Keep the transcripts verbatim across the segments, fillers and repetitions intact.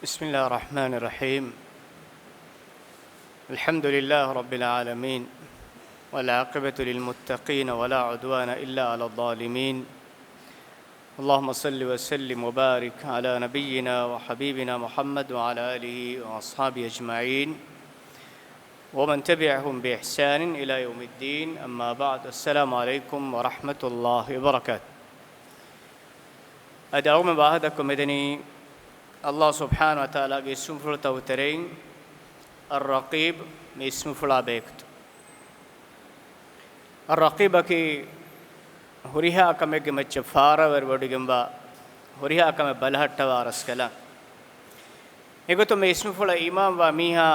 بسم الله الرحمن الرحيم. الحمد لله رب العالمين، والعاقبة للمتقين، ولا عدوان إلا على الظالمين. اللهم صل وسلم وبارك على نبينا وحبيبنا محمد وعلى آله وأصحابه أجمعين، ومن تبعهم بإحسان إلى يوم الدين. أما بعد، السلام عليكم ورحمة الله وبركاته. އަދި އަޅުގަނޑު ވާހަކަ ދައްކަމުން މިދަނީ، ﷲ ސުބްޙާނަހޫ ވަތަޢާލާގެ އިސްމުފުޅުތަކުގެ ތެރެއިން އައްރަޤީބް މި އިސްމުފުޅާ ބެހޭގޮތުން. އައްރަޤީބަކީ ހުރިހާ ކަމެއްގެ މައްޗަށް ފާރަވެރިވޮޑިގެންވާ، ހުރިހާ ކަމެއް ބަލަހައްޓަވާ ރަސްކަލާނގެ. އެގޮތުން މި އިސްމުފުޅަށް އީމާންވާ މީހާ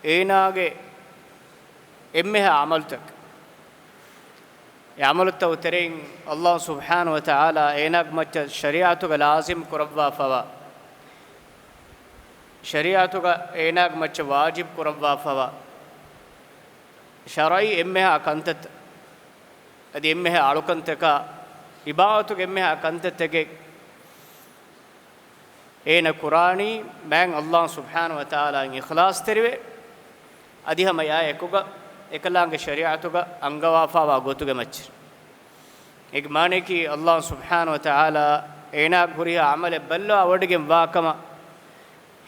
އޭނާގެ އެންމެހާ ޢަމަލުތަކެއް، އެ ޢަމަލުތަކުގެ ތެރެއިން ﷲ ސުބްޙާނަހޫ ވަތަޢާލާ އޭނާގެ މައްޗަށް ޝަރީޢަތުގަ ލާޒިމް ކުރައްވާފައިވާ، ޝަރީޢަތުގަ އޭނާގެ މައްޗަށް ވާޖިބް ކުރައްވާފައިވާ، ޝަރުޢީ އެންމެހާ ކަންތައްތައް، އަދި އެންމެހާ އަޅުކަންތަކާ، ޢިބާދަތުގެ އެންމެހާ ކަންތައްތަކެއް އޭނަ ކުރާނީ މާތް ﷲ ސުބްޙާނަހޫ ވަތަޢާލާއަށް އިޚްލާޞްތެރިވެ، އަދި ހަމަ އެއާ އެކުގަ އެކަލާނގެ ޝަރީޢަތުގަ އަންގަވާފައިވާ ގޮތުގެ މައްޗަށް. އޭގެ މާނައަކީ ﷲ ސުބްޙާނަހޫ ވަތަޢާލާ އޭނާގެ ހުރިހާ ޢަމަލެއް ބައްލަވާ ވޮޑިގެން ވާ ކަމަށް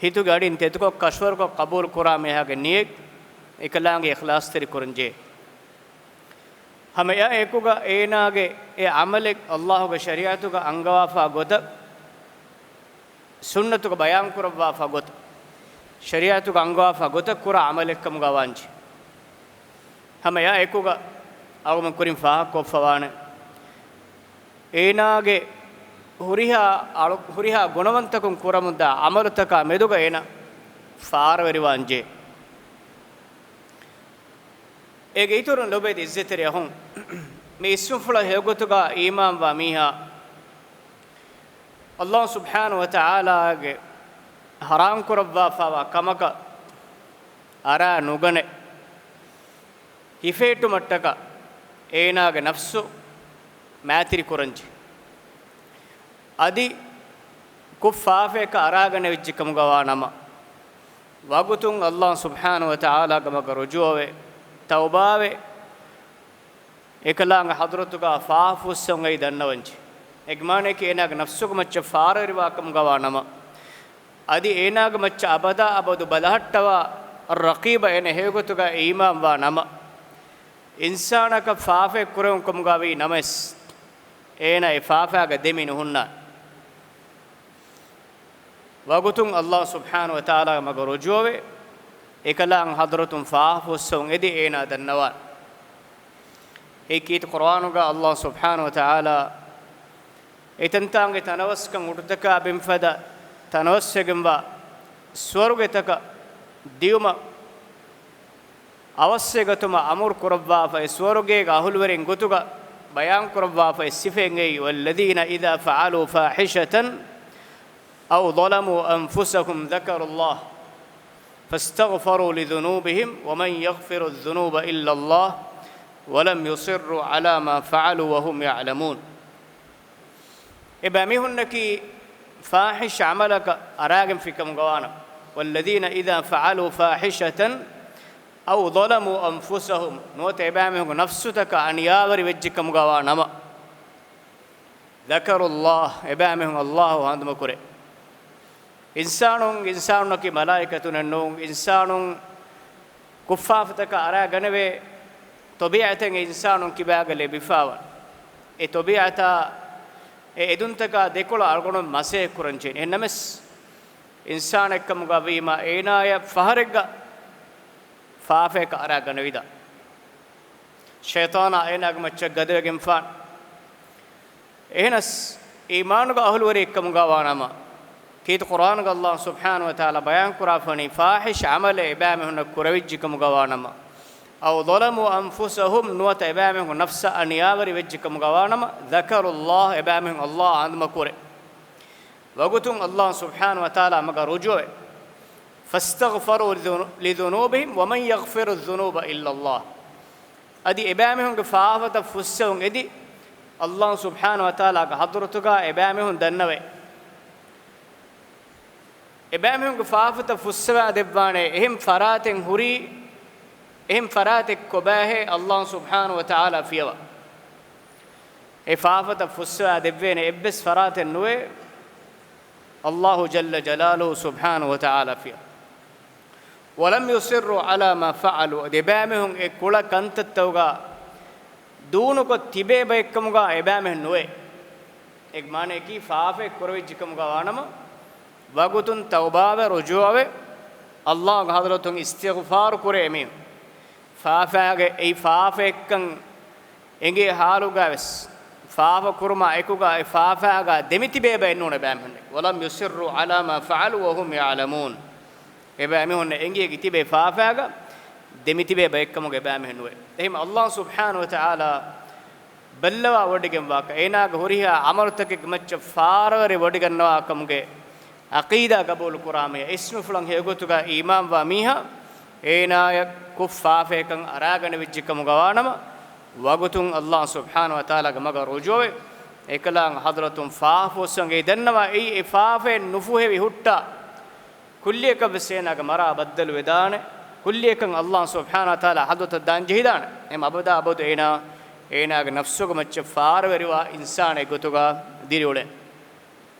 ހިތުގެ އަޑިން ތެދުކޮށް ކަށަވަރުކޮށް ޤަބޫލު ކުރާ މީހާގެ ނިޔަތް އެކަލާނގެ އިޚްލާޞްތެރި ކުރަންޖެހޭ. ހަމަ އެއާ އެކުގަ އޭނާގެ އެ ޢަމަލެއް ﷲގެ ޝަރީޢަތުގަ އަންގަވާފައިވާ ގޮތަށް، ސުންނަތުގަ ބަޔާން ކުރައްވާފައިވާ ގޮތަށް، ޝަރީޢަތުގަ އަންގަވާފައިވާ ގޮތަށް ކުރާ ޢަމަލެއް ކަމުގަ ވާންޖެހޭ. ހަމަ އެއާ އެކުގަ އަޅުގަނޑު ކުރިން ފާހަގަކޮށްފައިވާނެ، އޭނާގެ ހުރިހާ އަޅު-، ހުރިހާ ގުނަވަންތަކުން ކުރަމުންދާ ޢަމަލުތަކާ މެދުގަ އޭނާ ފާރަވެރިވާންޖެހޭ. އޭގެ އިތުރުން ލޮބުވެތި ޢިއްޒަތްތެރި އަޚުން، މި އިސްމުފުޅަށް ހެޔޮގޮތުގަ އީމާންވާ މީހާ، ﷲ ސުބްޙާނަހޫ ވަތަޢާލާގެ ޙަރާމް ކުރައްވާފައިވާ ކަމަކަށް އަރާ ނުގަނެ، ހިފެހެއްޓުމަށްޓަކާ އޭނާގެ ނަފްސު މައިތިރި ކުރަންޖެހޭ. އަދި ކޮން ފާފައަކަށް އަރާގަނެވިއްޖެ ކަމުގަ ވާ ނަމަ، ވަގުތުން ﷲ ސުބްޙާނަހޫ ވަތަޢާލާގެ މަގަށް ރުޖޫޢަވެ، ތައުބާވެ، އެކަލާނގެ ޙަޟްރަތުގަ ފާފަ ފުއްސެވުން އެއީ ދަންނަވަންޖެހޭ. އޭގެ މާނައަކީ އޭނާގެ ނަފްސުގެ މައްޗަށް ފާރަވެރިވާ ކަމުގަ ވާ ނަމަ، އަދި އޭނާގެ މައްޗަށް އަބަދާ އަބަދު ބަލަހައްޓަވާ ރަޤީބަށް އޭނަ ހެޔޮގޮތުގަ އީމާންވާ ނަމަ، އިންސާނަކަށް ފާފައެއް ކުރެވުން ކަމުގަ ވީ ނަމަވެސް، އޭނާ އެ ފާފައިގަ ދެމި ނުހުންނާނެ. ވަގުތުން ﷲ ސުބްޙާނަހޫ ވަތަޢާލާގެ މަގަށް ރުޖޫޢަވެ، އެކަލާނގެ ޙަޟްރަތުން ފާފަ ފުއްސެވުން އެދި އޭނާ ދަންނަވާނެ. އެއީ ކީރިތި ޤުރްއާނުގަ ﷲ ސުބްޙާނަހޫ ވަތަޢާލާ އެތަންތާނގެ ތަނަވަސްކަން ހުއްޓުތަކާ ބިންފަދަ ތަނަވަސްވެގެންވާ ސުވަރުގެތަކަށް ދިޔުމަށް އަވަސްވެގަތުމަށް އަމުރު ކުރައްވާފައި، ސުވަރުގޭގެ އަހުލުވެރިން ގޮތުގަ ބަޔާން ކުރައްވާފައި ސިފައިން އެއީ، والذين إذا فعلوا فاحشة أو ظلموا أنفسهم ذكروا الله فاستغفروا لذنوبهم ومن يغفر الذنوب إلا الله ولم يصروا على ما فعلوا وهم يعلمون. އެބައިމީހުންނަކީ ފާޙިޝް ޢަމަލަކަށް އަރާގެންފި ކަމުގަވާނަމަ، والذين إذا فعلوا فاحشة أو ظلموا أنفسهم، ނުވަތަ އެބައިމީހުންގެ ނަފްސުތަކަށް އަނިޔާވެރި ވެއްޖެ ކަމުގަވާ ނަމަ، ذكروا الله، އެބައިމީހުން ﷲ ހަނދުމަކުރޭ. އިންސާނުން، އިންސާނުންނަކީ މަލާއިކަތުންނެއް ނޫން. އިންސާނުން ކުށްފާފަތަކަށް އަރާ ގަނެވޭ ތޮބީޢަތެއް އިންސާނުން ކިބާގަ ލިބިފައިވާ. އެ ތޮބީޢަތާ އެ އެދުންތަކާ ދެކޮޅަށް އަޅުގަނޑު މަސައްކަތް ކުރަން ޖެހޭނެ. އެހެންނަމަސް އިންސާނެއްކަމުގަ ވީމަ އޭނާޔަށް ފަހަރެއްގަ ފާފައަކަށް އަރާ ގަނެވިދާ، ޝައިޠާނާ އޭނާގެ މައްޗަށް ގަދަވެގެންފާނެ. އެހެނަސް، އީމާނުގެ އަހުލުވެރިއެއްކަމުގަ ވާނަމަ، ކީރިތި ޤުރްއާނުގަ ﷲ ސުބްޙާނަހޫ ވަތަޢާލާ ބަޔާންކުރާފަނީ، ފާޙިޝް ޢަމަލެއް އެބައިމީހުންނަށް ކުރެވިއްޖެ ކަމުގަ ވާނަމަ، أو ظلموا أنفسهم، ނުވަތަ އެބައިމީހުން ނަފްސަށް އަނިޔާވެރި ވެއްޖެ ކަމުގަ ވާނަމަ، ذكروا الله، އެބައިމީހުން ﷲ ހަނދުމަކުރޭ. ވަގުތުން ﷲ ސުބްޙާނަހޫ ވަތަޢާލާ މަގަށް ރުޖޫޢަވެ، فاستغفروا لذنو-، لذنوبهم ومن يغفر الذنوب إلا الله. އަދި އެބައިމީހުންގެ ފާފަތައް ފުއްސެވުން އެދި، ﷲ ސުބްޙާނަހޫ ވަތަޢާލާގެ ޙަޟްރަތުގަ އެބައިމީހުން ދަންނަވައި، އެބައިމީހުންގެ ފާފަތައް ފުއްސަވާ ދެއްވާނެ އެހެން ފަރާތެއް ހުރީ، އެހެން ފަރާތެއް ކޮބާހޭ އައްލާހު ސުބްޙާނަހު ވަތަޢާލާ ފިޔަވާ؟ އެ ފާފަތައް ފުއްސަވާ ދެއްވޭނެ އެއްވެސް ފަރާތެއް ނުވޭ، އައްލާހު ޖައްލަ ޖަލާލުހު ސުބްޙާނަހު ވަތަޢާލާ ފިޔަވާ. وَلَمْ يُصِرُّوا عَلَى مَا فَعَلُوا، އެބައިމީހުން އެ ކުޅަ ކަންތައްތައުގަ ދޫނުކޮށް ތިބޭ ބައެއްކަމުގަ އެބައިމީހުން ނުވޭ. އޭގެ މާނައަކީ ފާފައެއް ކުރެވިއްޖެކަމުގަ ވާނަމަ، ވަގުތުން ތައުބާވެ ރުޖޫޢަވެ، އައްލާހުގެ ޙަޟްރަތުން އިސްތިޣްފާރު ކުރޭ އެމީހުން. ފާފައިގެ އެއީ ފާފައެއްކަން އެނގޭ ޙާލުގަވެސް، ފާފަ ކުރުމާ އެކުގަ އެ ފާފައިގަ ދެމިތިބޭ ބައެއް ނޫން އެބައިމީހުންނެއް. وَلَمْ يُصِرُّوا عَلَى مَا فَعَلُوا وَهُمْ يَعْلَمُونَ. އެބައިމީހުންނަށް އެނގިއެކި ތިބޭ ފާފައިގަ ދެމިތިބޭ ބައެއްކަމުގަ އެބައިމީހުން ނުވޭ. އެހެން އައްލާހު ސުބްޙާނަހު ވަތަޢާލާ ބައްލަވާ ވޮޑިގެންވާކަށް، އޭނާގެ ހުރިހާ ޢަމަލުތަކެއްގެ މައްޗަށް ފާރަވެރި ވޮޑިގަންނަވާކަމުގެ ޢަޤީދާ ގަބޫލު ކުރާ މީހާ، އިސްމުފުޅަށް ހެޔޮގޮތުގަ އީމާންވާ މީހާ، އޭނާޔަށް ކޮށް ފާފައެއްކަން އަރާގަނެވިއްޖެކަމުގަ ވާނަމަ، ވަގުތުން އައްލާހު ސުބްޙާނަހު ވަތަޢާލާގެ މަގަށް ރުޖޫޢަވެ، އެކަލާނގެ ޙަޟްރަތުން ފާފަ ފުއްސަން އެ ދަންނަވާ އެއީ އެ ފާފައެއް ނުފުހެވި ހުއްޓާ، ކުއްލިއަކަށްވެސް އޭނާގެ މަރާ ބައްދަލުވެދާނެ، ކުއްލިއަކަށް އައްލާހު ސުބްޙާނަހު ވަތަޢާލާ ޙަޟްރަތަށް ދާން ޖެހިދާނެ. އެހެން އަބަދާ އަބަދު އޭނާ، އޭނާގެ ނަފްސުގެ މައްޗަށް ފާރަވެރިވާ އިންސާނެއް ގޮތުގަ ދިރިއުޅޭ.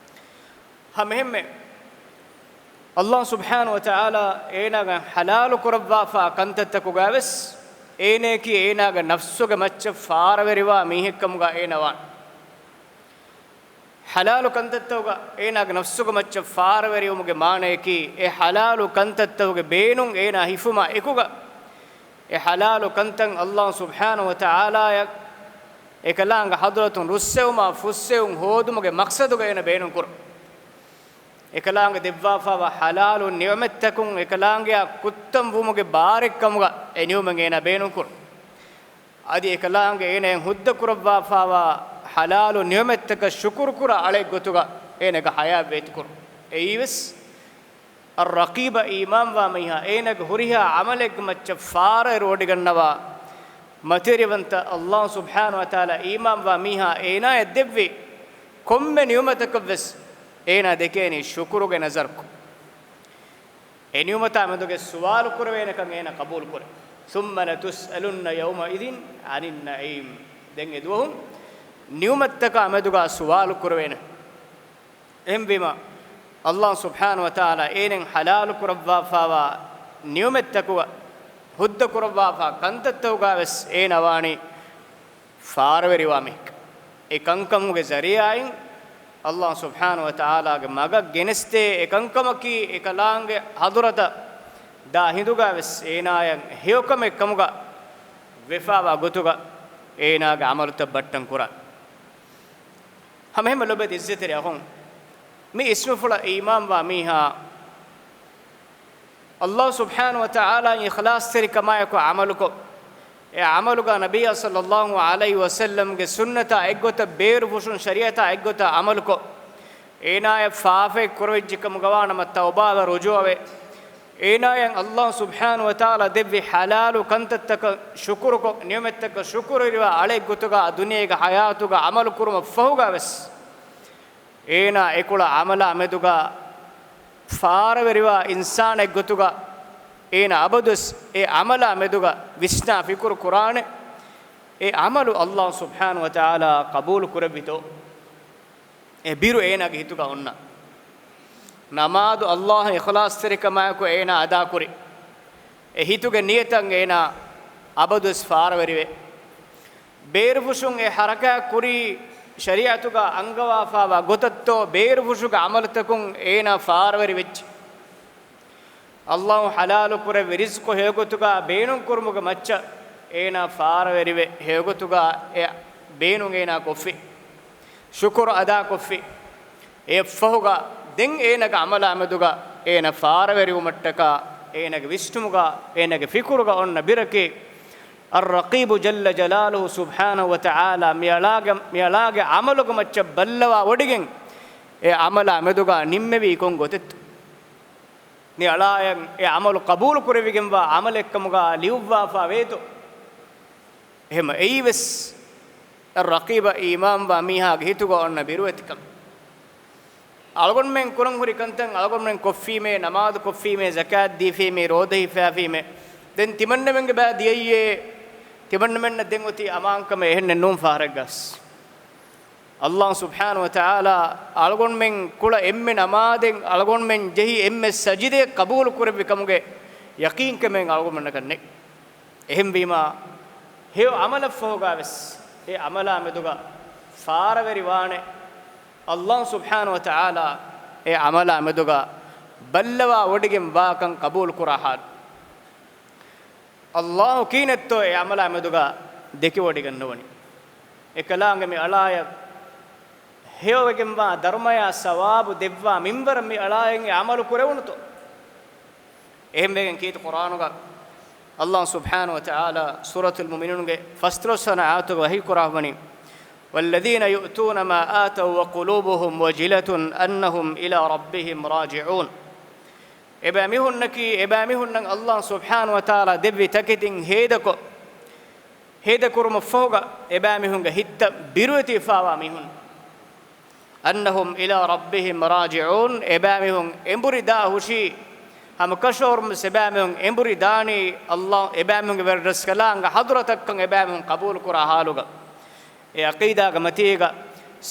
ހަމައެހެންމެ އައްލާހު ސުބްޙާނަހު ވަތަޢާލާ އޭނާގެ ޙަލާލު ކުރައްވާފާ ކަންތައްތަކުގަވެސް އޭނައަކީ އޭނާގެ ނަފްސުގެ މައްޗަށް ފާރަވެރިވާ މީހެއްކަމުގަ އޭނަ ވާނެ. ޙަލާލު ކަންތައްތަކުގަ އޭނާގެ ނަފްސުގެ މައްޗަށް ފާރަވެރިވުމުގެ މާނައަކީ، އެ ޙަލާލު ކަންތައްތަކުގެ ބޭނުން އޭނާ ހިފުމާ އެކުގަ، އެ ޙަލާލު ކަންތައް އައްލާހު ސުބްޙާނަހު ވަތަޢާލާޔަށް އެކަލާނގެ ޙަޟްރަތުން ރުއްސެވުމާ ފުއްސެވުން ހޯދުމުގެ މަޤްޞަދުގަ އޭނަ ބޭނުންކުރުން. އެކަލާނގެ ދެއްވާފާވާ ޙަލާލު ނިޢުމަތްތަކުން އެކަލާނގެއާ ކުއްތަންވުމުގެ ބާރެއްކަމުގަ އެ ނިޢުމަތް އޭނާ ބޭނުންކުރުން. އަދި އެކަލާނގެ އޭނައަށް ހުއްދަ ކުރައްވާފާވާ ޙަލާލު ނިޢުމަތްތަކަށް ޝުކުރުކުރާ އަޅެއްގޮތުގަ އޭނާގެ ޙަޔާތް ވޭތުކުރުން. އެއީވެސް އައްރަޤީބަށް އީމާންވާ މީހާ އޭނާގެ ހުރިހާ ޢަމަލެއްގެ މައްޗަށް ފާރަވެރިވޮޑިގަންނަވާ މަތިވެރިވަންތަ އައްލާހު ސުބްޙާނަހު ވަތަޢާލާ އީމާންވާ މީހާ އޭނާޔަށް ދެއްވި ކޮންމެ ނިޢުމަތަކަށްވެސް އޭނާ ދެކޭނީ ޝުކުރުގެ ނަޒަރަކުން. އެ ނިޢުމަތާ މެދުގެ ސުވާލު ކުރެވޭނެކަން އޭނާ ޤަބޫލުކުރޭ. ثُمَّ لَتُسْأَلُنَّ يَوْمَئِذٍ عَنِ النَّعِيمِ. ދެން އެދުވަހު ނިޢުމަތްތަކާ މެދުގަ ސުވާލު ކުރެވޭނެ. އެހެންވީމަ، އައްލާހު ސުބްޙާނަހު ވަތަޢާލާ އޭނައަށް ޙަލާލު ކުރައްވާފާވާ ނިޢުމަތްތަކުގަ، ހުއްދަ ކުރައްވާފާ ކަންތައްތަކުގަވެސް އޭނާ ވާނީ ފާރަވެރިވާ މީހެއް. އެ ކަންކަމުގެ ޒަރީޢާއިން އައްލާހު ސުބްޙާނަހު ވަތަޢާލާގެ މަގަށް ގެނެސްދޭ އެ ކަންކަމަކީ އެކަލާނގެ ޙަޟްރަތަށް ދާ ހިނދުގަވެސް އޭނާޔަށް ހެޔޮކަމެއް ކަމުގަ ވެފާވާ ގޮތުގަ އޭނާގެ ޢަމަލުތައް ބައްޓަން ކުރާ. ހަމައެހެންމެ ލޮބުވެތި ޢިއްޒަތްތެރި އަޚުން، މި އިސްމުފުޅަށް އީމާންވާ މީހާ، އައްލާހު ސުބްޙާނަހު ވަތަޢާލާ އިޚްލާޞްތެރިކަމާއެކު ޢަމަލުކޮށް، އެ ޢަމަލުގަ ނަބިއްޔާ ޞައްލައްލާހު ޢަލައިހި ވަސައްލަމްގެ ސުންނަތާ އެއްގޮތަށް ބޭރުފުށުން ޝަރީޢަތާ އެއްގޮތަށް ޢަމަލުކޮށް، އޭނާޔަށް ފާފައެއް ކުރެވިއްޖެކަމުގަ ވާނަމަ ތައުބާވެ ރުޖޫޢަވެ، އޭނާޔަށް އައްލާހު ސުބްޙާނަހު ވަތަޢާލާ ދެއްވި ޙަލާލު ކަންތައްތަކަށް ޝުކުރުކޮށް، ނިޢުމަތްތަކަށް ޝުކުރުވެރިވާ އަޅެއްގޮތުގަ ދުނިޔޭގެ ޙަޔާތުގަ ޢަމަލު ކުރުމަށް ފަހުގަވެސް، އޭނާ އެކުޅަ ޢަމަލާ މެދުގަ ފާރަވެރިވާ އިންސާނެއްގޮތުގަ އޭނާ އަބަދުވެސް އެ ޢަމަލާ މެދުގަ ވިސްނާ ފިކުރު ކުރާނެ، އެ ޢަމަލު އައްލާހު ސުބްޙާނަހު ވަތަޢާލާ ޤަބޫލު ކުރެއްވިތޯ؟ އެ ބިރު އޭނާގެ ހިތުގަ އޮންނަ. ނަމާދު އައްލާހަށް އިޚްލާޞްތެރިކަމާއެކު އޭނާ އަދާކުރި. އެ ހިތުގެ ނިޔަތަށް އޭނާ އަބަދުވެސް ފާރަވެރިވޭ. ބޭރުފުށުން އެ ޙަރަކާތް ކުރީ ޝަރީޢަތުގަ އަންގަވާފާވާ ގޮތަށްތޯ ބޭރުފުށުގެ ޢަމަލުތަކުން އޭނާ ފާރަވެރިވެއްޖެ. އައްލާހު ޙަލާލު ކުރެއްވި ރިޒްޤު ހެޔޮގޮތުގަ ބޭނުންކުރުމުގެ މައްޗަށް އޭނާ ފާރަވެރިވެ، ހެޔޮގޮތުގަ އެ ބޭނުން އޭނާ ކޮށްފި. ޝުކުރު އަދާކޮށްފި. އެއަށްފަހުގަ ދެން އޭނާގެ ޢަމަލާ މެދުގަ އޭނާ ފާރަވެރިވުމަށްޓަކާ އޭނާގެ ވިސްނުމުގަ އޭނާގެ ފިކުރުގަ އޮންނަ ބިރަކީ، އައްރަޤީބު ޖައްލަ ޖަލާލުހު ސުބްޙާނަހު ވަތަޢާލާ މިއަޅާގެ، މިއަޅާގެ ޢަމަލުގެ މައްޗަށް ބައްލަވާ ވޮޑިގެން އެ ޢަމަލާ މެދުގަ ނިންމެވީ ކޮން ގޮތެއްތޯ؟ މި އަޅާޔަށް އެ ޢަމަލު ޤަބޫލު ކުރެވިގެންވާ ޢަމަލެއްކަމުގަ ލިޔުއްވާފާ ވޭތޯ؟ އެހެމަ އެއީވެސް ރަޤީބަށް އީމާންވާ މީހާގެ ހިތުގަ އޮންނަ ބިރުވެތިކަމެއް. އަޅުގަނޑުމެން ކުރަން ހުރި ކަންތައް އަޅުގަނޑުމެން ކޮށްފީމޭ، ނަމާދު ކޮށްފީމޭ، ޒަކާތް ދީފީމޭ، ރޯދަ ހިފާފީމޭ، ދެން ތިމަންނަމެންގެ ބައި ދިޔައީއޭ، ތިމަންނަމެންނަށް ދެން އޮތީ އަމާންކަމެއް އެހެންނެއް ނޫން ފަހަރެއްގަސް. އައްލާހު ސުބްޙާނަހު ވަތަޢާލާ އަޅުގަނޑުމެން ކުޅަ އެންމެ ނަމާދެއް، އަޅުގަނޑުމެން ޖެހި އެންމެ ސަޖިދައެއް ޤަބޫލު ކުރެއްވި ކަމުގެ ޔަޤީންކަމެއް އަޅުގަނޑުމެންނަކަށް ނެތް. އެހެންވީމާ، ހެޔޮ ޢަމަލަށްފަހުގާވެސް އެ ޢަމަލާ މެދުގަ ފާރަވެރިވާނެ. އައްލާހު ސުބްޙާނަހު ވަތަޢާލާ އެ ޢަމަލާ މެދުގަ ބައްލަވާވޮޑިގެން ވާކަން ޤަބޫލުކުރާ ޙާލު. އައްލާހު ކިހިނެއްތޯ އެ ޢަމަލާ މެދުގަ ދެކިވޮޑިގަންނަވަނީ. އެކަލާނގެ މި އަޅާޔަށް ހެޔޮވެގެންވާ ދަރުމަޔާ ސަވާބު ދެއްވާ މިންވަރަށް މި އަޅާޔަށް އެ ޢަމަލު ކުރެވުނުތޯ؟ އެހެންވެގެން ކީރިތި ޤުރްއާނުގަ އައްލާހު ސުބްޙާނަހު ވަތަޢާލާ ސޫރަތުލް މުއުމިނޫންގެ ފަސްދޮޅަސް ވަނަ އާޔަތުގަ ވަޙީ ކުރައްވަނީ، وَالَّذِينَ يُؤْتُونَ مَا آتَوا وَّقُلُوبُهُمْ وَجِلَةٌ أَنَّهُمْ إِلَىٰ رَبِّهِمْ رَاجِعُونَ. އެބައިމީހުންނަކީ، އެބައިމީހުންނަށް އައްލާހު ސުބްޙާނަހު ވަތަޢާލާ ދެއްވި ތަކެތިން ހޭދަކޮށް، ހޭދަކުރުމަށްފަހުގަ އެބައިމީހުންގެ ހިތްތައް ބިރުވެތިވެފާވާ މީހުން. أَنَّهُمْ إِلَىٰ رَبِّهِمْ رَاجِعُونَ، އެބައިމީހުން އެނބުރި ދާ ހުށީ، ހަމަކަށަވަރުން ވެސް އެބައިމީހުން އެނބުރި ދާނީ އައްލާހު، އެބައިމީހުންގެ ވެރިރަސްކަލާނގެ ޙަޟްރަތަށްކަން އެބައިމީހުން ޤަބޫލުކުރާ ޙާލުގަ. އެ ޢަޤީދާގެ މަތީގަ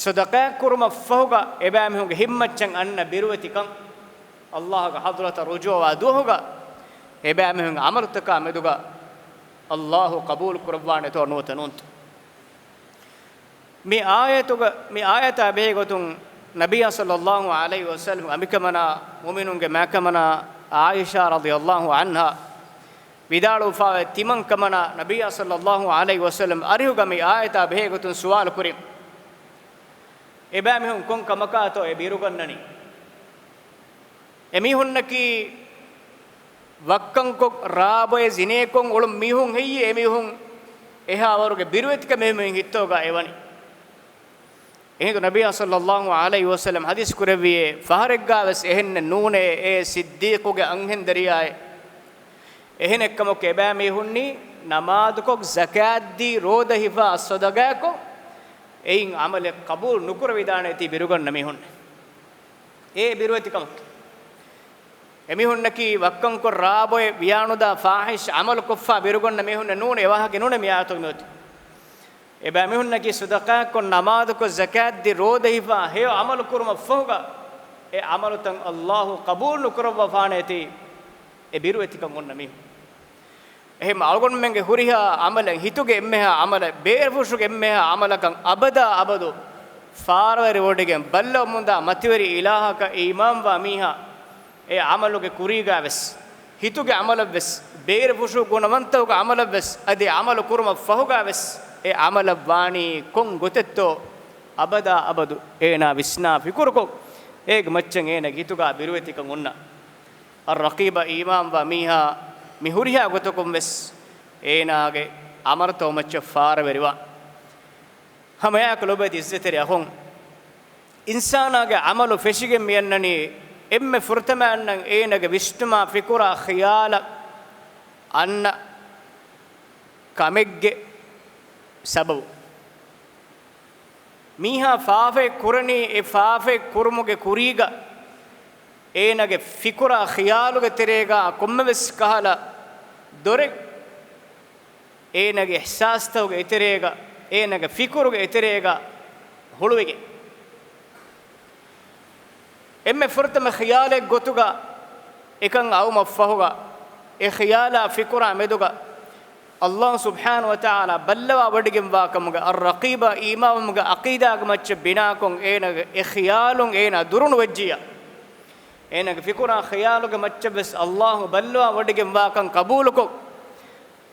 ޞަދަޤާތް ކުރުމަށްފަހުގަ އެބައިމީހުންގެ ހިތްމައްޗަށް އަންނަ ބިރުވެތިކަން، އައްލާހުގެ ޙަޟްރަތަށް ރުޖޫޢަވާ ދުވަހުގަ އެބައިމީހުންގެ ޢަމަލުތަކާ މެދުގަ އައްލާހު ޤަބޫލު ކުރައްވާނެތޯ ނުވަތަ ނޫންތޯ؟ މި އާޔަތުގަ، މި އާޔަތާ ބެހޭގޮތުން ނަބިއްޔާ ޞައްލައްލާހު ޢަލައިހި ވަސައްލަމް އަނބިކަމަނާ މުއުމިނުންގެ މާކަމަނާ ޢާއިޝާ ރަޟިޔައްލާހު ޢަންހާ ވިދާޅުވެފާވޭ، ތިމަން ކަމަނާ ނަބިއްޔާ ޞައްލައްލާހު ޢަލައިހި ވަސައްލަމް އަރިހުގަ މި އާޔަތާ ބެހޭގޮތުން ސުވާލު ކުރިން، އެބައިމީހުން ކޮން ކަމަކާތޯ އެ ބިރުގަންނަނީ؟ އެމީހުންނަކީ ވައްކަންކޮށް، ރާބޮއެ، ޒިނޭކޮށް އުޅުނު މީހުން ހެއްޔޭ؟ އެމީހުން އެހާވަރުގެ ބިރުވެތިކަމެއް މި ހިތޯގަ އެވަނީ. އެހިނދު ނަބިއްޔާ ޞައްލައްލާހު ޢަލައިހި ވަސައްލަމް ޙަދީޘް ކުރެއްވިއޭ، ފަހަރެއްގާވެސް އެހެންނެއް ނޫނޭ، އޭ ޞިއްދީޤުގެ އަންހެންދަރިޔާއޭ. އެހެނެއްކަމަކު އެބައިމީހުންނީ ނަމާދުކޮށް، ޒަކާތްދީ، ރޯދަ ހިފާ، ޞަދަޤާކޮށް، އެއިން ޢަމަލެއް ޤަބޫލު ނުކުރެވިދާނޭތީ ބިރުގަންނަ މީހުންނޭ. އޭ ބިރުވެތިކަމަކީ. އެމީހުންނަކީ ވައްކަންކޮށް، ރާބޮއެ، ވިޔާނުދާ، ފާޙިޝް ޢަމަލު ކޮށްފާ ބިރުގަންނަ މީހުންނެއް ނޫނޭ، އެ ވާހަކަ ނޫނޭ މި އާޔަތުގަ މިއޮތީ. އެބައިމީހުންނަކީ ޞަދަޤާތްކޮށް، ނަމާދުކޮށް، ޒަކާތްދީ، ރޯދަ ހިފާ، ހެޔޮ ޢަމަލު ކުރުމަށްފަހުގަ އެ ޢަމަލުތައް އައްލާހު ޤަބޫލު ނުކުރައްވާފާނޭތީ އެ ބިރުވެތިކަން އޮންނަ މީހުން. އެހެން އަޅުގަނޑުމެންގެ ހުރިހާ ޢަމަލެއް، ހިތުގެ އެންމެހާ ޢަމަލެއް، ބޭރުފުށުގެ އެންމެހާ ޢަމަލަކަށް އަބަދާ އަބަދު ފާރަވެރިވޮޑިގެން ބައްލަވަމުންދާ މަތިވެރި އިލާހަކަށް އީމާންވާ މީހާ، އެ ޢަމަލުގެ ކުރީގާވެސް، ހިތުގެ ޢަމަލަށްވެސް، ބޭރުފުށު ގުނަވަންތައުގެ ޢަމަލަށްވެސް، އަދި ޢަމަލު ކުރުމަށްފަހުގާވެސް އެ ޢަމަލަށް ވާނީ ކޮން ގޮތެއްތޯ އަބަދާ އަބަދު އޭނާ ވިސްނާ ފިކުރުކޮށް، އޭގެ މައްޗަށް އޭނާގެ ހިތުގާ ބިރުވެތިކަން އޮންނަ. އައްރަޤީބަށް އީމާންވާ މީހާ މި ހުރިހާ ގޮތަކުން ވެސް އޭނާގެ ޢަމަލުތައް މައްޗަށް ފާރަވެރިވާ. ހަމައެއާއެކު ލޮބުވެތި އިއްޒަތްތެރި އަޚުން، އިންސާނާގެ ޢަމަލު ފެށިގެން މިއަންނަނީ އެންމެ ފުރަތަމަ އަންނަން އޭނާގެ ވިސްނުމާ ފިކުރާ ޚިޔާލަށް އަންނަ ކަމެއްގެ ސަބަބު. މީހާ ފާފައެއް ކުރަނީ، އެ ފާފައެއް ކުރުމުގެ ކުރީގަ އޭނާގެ ފިކުރާ ޚިޔާލުގެ ތެރޭގަ ކޮންމެވެސް ކަހަލަ ދޮރެއް އޭނާގެ އިޙްސާސްތަކުގެ އެތެރޭގަ، އޭނާގެ ފިކުރުގެ އެތެރޭގަ ހުޅުވިގެން. އެންމެ ފުރަތަމަ ޚިޔާލެއް ގޮތުގަ އެކަން އައުމަށްފަހުގަ، އެ ޚިޔާލާ ފިކުރާ މެދުގަ އައްލާހު ސުބްޙާނަހު ވަތަޢާލާ ބައްލަވާ ވޮޑިގެންވާ ކަމުގެ އައްރަޤީބަށް އީމާންވުމުގެ ޢަޤީދާގެ މައްޗަށް ބިނާކޮށް، އޭނާގެ އެ ޚިޔާލުން އޭނާ ދުރުނުވެއްޖިއްޔާ، އޭނާގެ ފިކުރާ ޚިޔާލުގެ މައްޗަށްވެސް އައްލާހު ބައްލަވާ ވޮޑިގެންވާކަން ޤަބޫލުކޮށް،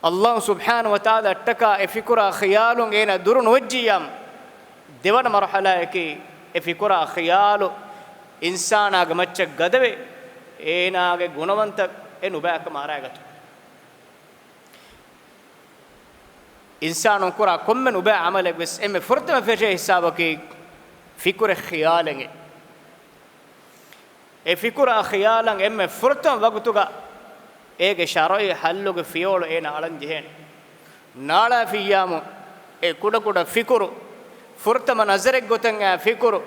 އައްލާހު ސުބްޙާނަހު ވަތަޢާލާ އަށްޓަކާ އެ ފިކުރާ ޚިޔާލުން އޭނާ ދުރު ނުވެއްޖިއްޔާ، ދެވަނަ މަރުޙަލާއަކީ، އެ ފިކުރާ ޚިޔާލު އިންސާނާގެ މައްޗަށް ގަދަވެ، އޭނާގެ ގުނަވަންތައް އެ ނުބައިކަމަށް އަރާގަތު. އިންސާނުން ކުރާ ކޮންމެ ނުބައި ޢަމަލެއް ވެސް އެންމެ ފުރަތަމަ ފެށޭ ހިސާބަކީ ފިކުރެއް ޚިޔާލެއް. އެ ފިކުރާ ޚިޔާލަށް އެންމެ ފުރަތަމަ ވަގުތުގަ އޭގެ ޝަރުޢީ ޙައްލުގެ ފިޔަވަޅު އޭނާ އަޅަން ޖެހޭނެ. ނާޅާ ފިއްޔާމު އެ ކުޑަކުޑަ ފިކުރު، ފުރަތަމަ ނަޒަރެއްގޮތަށް އާ ފިކުރު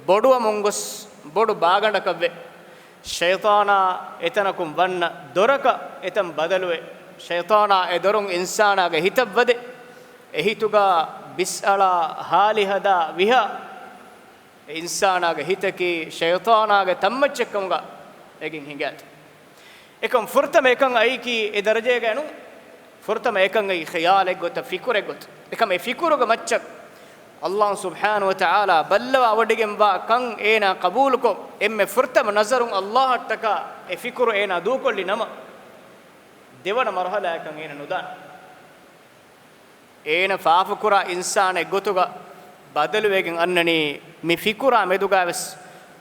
ބޮޑުވަމުން ގޮސް، ބޮޑު ބާގަނޑަކަށްވެ، ޝައިޠާނާ އެތަނަކުން ވަންނަ ދޮރަކަށް އެތަން ބަދަލުވެ، ޝައިޠާނާ އެ ދޮރުން އިންސާނާގެ ހިތަށް ވަދެ، އެ ހިތުގަ ބިސްއަޅާ ހާލި ހަދާ ވިހާ، އެ އިންސާނާގެ ހިތަކީ ޝައިޠާނާގެ ތަންމައްޗެއްކަމުގަ އެގެން ހިނގާތި. އެކަމް ފުރަތަމަ އެކަން އައީކީ އެ ދަރަޖައިގައި ނޫން. ފުރަތަމަ އެކަން އައީ ޚިޔާލެއް ގޮތަށް، ފިކުރެއް ގޮތަށް. އެކަމް އެ ފިކުރުގެ މައްޗަށް ﷲ ސުބްޙާނަހޫ ވަތަޢާލާ ބައްލަވާ ވޮޑިގެންވާ ކަން އޭނާ ޤަބޫލުކޮށް، އެންމެ ފުރަތަމަ ނަޒަރުން ﷲ އަށްޓަކާ އެ ފިކުރު އޭނާ ދޫކޮށްލި ނަމަ، ދެވަނަ މަރުޙަލާއަކަށް އޭނަ ނުދާނެ. އޭނަ ފާފަކުރާ އިންސާނެއް ގޮތުގަ ބަދަލުވެގެން އަންނަނީ، މި ފިކުރާ މެދުގަވެސް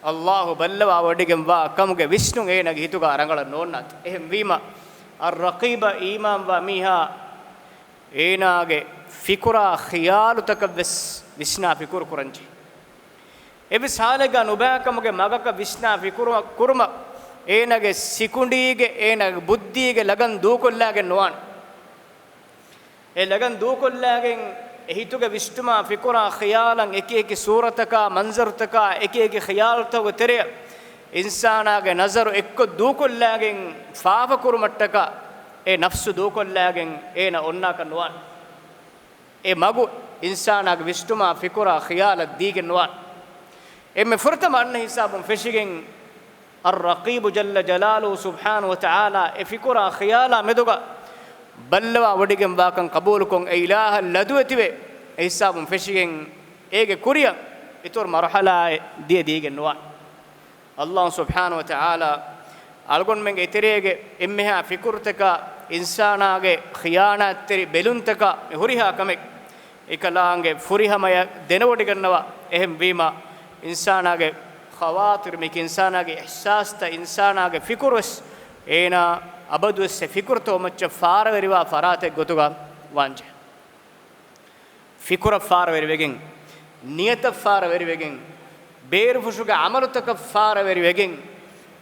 ﷲ ބައްލަވާ ވޮޑިގެންވާ ކަމުގެ ވިސްނުން އޭނަގެ ހިތުގަ ރަނގަޅަށް ނޯންނާތި. އެހެންވީމަ، އައްރަޤީބަށް އީމާންވާ މީހާ އޭނާގެ ފިކުރާ ޚިޔާލުތަކަށްވެސް ވިސްނާ ފިކުރު ކުރަންޖެހޭ. އެއްވެސް ހާލެއްގަ ނުބައިކަމުގެ މަގަކަށް ވިސްނާ ފިކުރު ކުރުމަށް އޭނާގެ ސިކުނޑީގެ، އޭނާގެ ބުއްދީގެ ލަގަން ދޫކޮށްލާގެން ނުވާނެ. އެ ލަގަން ދޫކޮށްލާގެން، އެ ހިތުގެ ވިސްނުމާ ފިކުރާ ޚިޔާލަށް އެކި އެކި ސޫރަތަކާ، މަންޒަރުތަކާ، އެކި އެކި ޚިޔާލުތަކުގެ ތެރެއަށް އިންސާނާގެ ނަޒަރު އެއްކޮށް ދޫކޮށްލާގެން، ފާފަކުރުމަށްޓަކާ އެ ނަފްސު ދޫކޮށްލާގެން އޭނަ އޮންނާކަށް ނުވާނެ. އެ މަގު އިންސާނާގެ ވިސްނުމާ ފިކުރާ ޚިޔާލަށް ދީގެން ނުވާނެ. އެންމެ ފުރަތަމަ އަންނަ ހިސާބުން ފެށިގެން، އައްރަޤީބު ޖައްލަ ޖަލާލުހު ސުބްޙާނަހޫ ވަތަޢާލާ އެ ފިކުރާ ޚިޔާލާ މެދުގަ ބައްލަވާ ވޮޑިގެންވާކަން ޤަބޫލުކޮށް، އެ އިލާހަށް ލަދުވެތިވެ، އެ ހިސާބުން ފެށިގެން އޭގެ ކުރިއަށް އިތުރު މަރުޙަލާއެއް ދިޔަ ދީގެން ނުވާނެ. ﷲ ސުބްޙާނަހޫ ވަތަޢާލާ އަޅުގަނޑުމެންގެ އެތެރޭގެ އެންމެހާ ފިކުރުތަކާ، އިންސާނާގެ ޚިޔާނާތްތެރި ބެލުންތަކާ މި ހުރިހާ ކަމެއް އެކަލާނގެ ފުރިހަމަޔަށް ދެނެވޮޑިގަންނަވާ. އެހެންވީމަ، އިންސާނާގެ ޚަވާތިރު، މިކި އިންސާނާގެ އިޙްސާސްތައް، އިންސާނާގެ ފިކުރުވެސް އޭނާ އަބަދުވެސް އެ ފިކުރުތަކުގެ މައްޗަށް ފާރަވެރިވާ ފަރާތެއް ގޮތުގަ ވާންޖެހޭ. ފިކުރަށް ފާރަވެރިވެގެން، ނިޔަތަށް ފާރަވެރިވެގެން، ބޭރުފުށުގެ ޢަމަލުތަކަށް ފާރަވެރިވެގެން،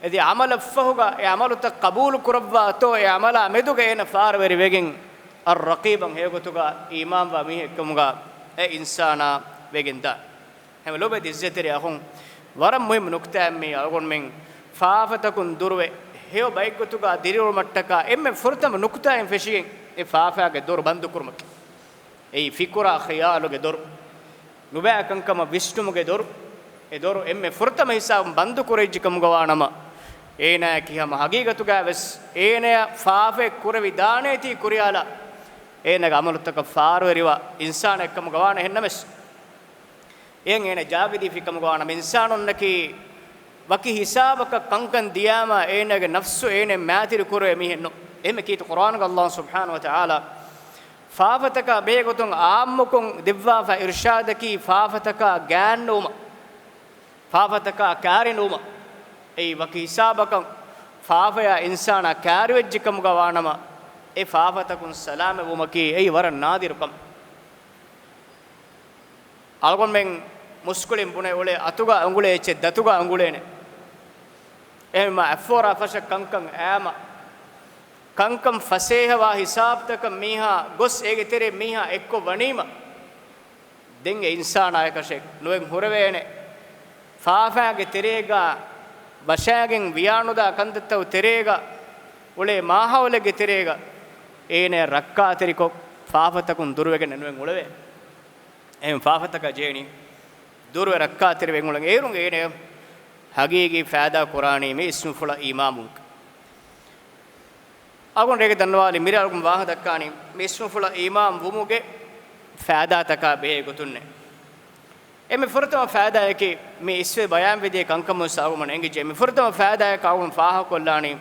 އެދި ޢަމަލަށްފަހުގަ އެ ޢަމަލުތައް ޤަބޫލުކުރައްވާތޯ އެ ޢަމަލާ މެދުގަ އޭނަ ފާރަވެރިވެގެން، އައްރަޤީބަށް ހެޔޮގޮތުގަ އީމާންވާ މީހެއްކަމުގަ އެ އިންސާނާ ވެގެންދާ. ހަމަ ލޯބިވެތި ޢިއްޒަތްތެރި އަޚުން، ވަރަށް މުހިއްމު ނުކުތާއެއް މީ. އަޅުގަނޑުމެން ފާފަތަކުން ދުރުވެ، ހެޔޮ ބައެއްގޮތުގަ ދިރިއުޅުމަށްޓަކާ އެންމެ ފުރަތަމަ ނުކުތާއިން ފެށިގެން އެ ފާފާގެ ދޮރު ބަންދުކުރުމަކީ. އެއީ ފިކުރާ ޚިޔާލުގެ ދޮރު. ނުބައި ކަންކަމަށް ވިސްނުމުގެ ދޮރު. އެ ދޮރު އެންމެ ފުރަތަމަ ހިސާބުން ބަންދު ކުރެއްޖި ކަމުގަ ވާނަމަ، އޭނާއަކީ ހަމަ ހަގީގަތުގައި ވެސް އޭނަޔަށް ފާފައެއް ކުރެވިދާނޭތީ ކުރިޔާލާ، އޭނާގެ ޢަމަލުތަކަށް ފާރުވެރިވާ އިންސާނެއް ކަމުގަ ވާނެ. އެހެންނަމަވެސް، އެއަށް އޭނަ ޖާގަދީފި ކަމުގަ ވާނަމަ، އިންސާނުންނަކީ ވަކި ހިސާބަކަށް ކަންކަން ދިޔާމަ، އޭނާގެ ނަފްސު އޭނަ މާތިރި ކުރެވޭ މީހެއް ނޫން. އެހެންމެ ކީރިތި ޤުރްއާނުގަ ﷲ ސުބްޙާނަހޫ ވަތަޢާލާ ފާފަތަކާ ބެހޭގޮތުން ޢާއްމުކޮށް ދެއްވާފަ އިރުޝާދަކީ ފާފަތަކާ ގާތްނުވުމަށް، ފާފަތަކާ ކާރިނުވުމަށް. އެއީ ވަކި ހިސާބަކަށް ފާފަޔާ އިންސާނާ ކާރިވެއްޖެ ކަމުގަ ވާނަމަ، އެ ފާފަތަކުން ސަލާމަތްވުމަކީ އެއީ ވަރަށް ނާދިރު ކަމެއް. އަޅުގަނޑުމެން މުސްކުޅިން ބުނެ އުޅޭ އަތުގަ އުނގުޅޭ އެއްޗެއް ދަތުގަ އުނގުޅޭނެ. އެހެންމަ އަތްފޯރާ ފަށަށް ކަންކަން އައީމަ، ކަންކަން ފަސޭހަވާ ހިސާބުތަކަށް މީހާ ގޮސް އޭގެ ތެރޭ މީހާ އެއްކޮށް ވަނީމަ، ދެން އެ އިންސާނާއަކަށެއް ނުއެއް ހުރެވޭނެ. ފާފާގެ ތެރޭގަ ވަށާގެން ވިޔާނުދާ ކަންތައްތައް ތެރޭގަ އުޅޭ މާހައުލެއްގެ ތެރޭގަ އޭނަ ރައްކާތެރިކޮށް ފާފަތަކުން ދުރުވެގެން ނުއެއް އުޅެވޭނެ. އެހެން ފާފަތަކާ ޖޭނީ ދުރުވެ ރައްކާތެރިވެ އުޅެން އޭރުން އޭނަ ހަގީގީ ފައިދާ ކުރާނީ މި އިސްމުފުޅަށް އީމާންވުމުގެ. އަޅުގަނޑު އޭގެ ދަންނަވާލި މިރޭ އަޅުގަނޑު ވާހަކަ ދައްކާނީ މި އިސްމުފުޅަށް އީމާން ވުމުގެ ފައިދާތަކާ ބެހޭ ގޮތުންނޭ. އެންމެ ފުރަތަމަ ފައިދާއަކީ މި އިސްވެ ބަޔާންވެދިޔަ ކަންކަމުން ސަބަބުން އެނގިއްޖެ. މި ފުރަތަމަ ފައިދާއަކަށް އަޅުގަނޑު ފާހަގަކޮށްލާނީ،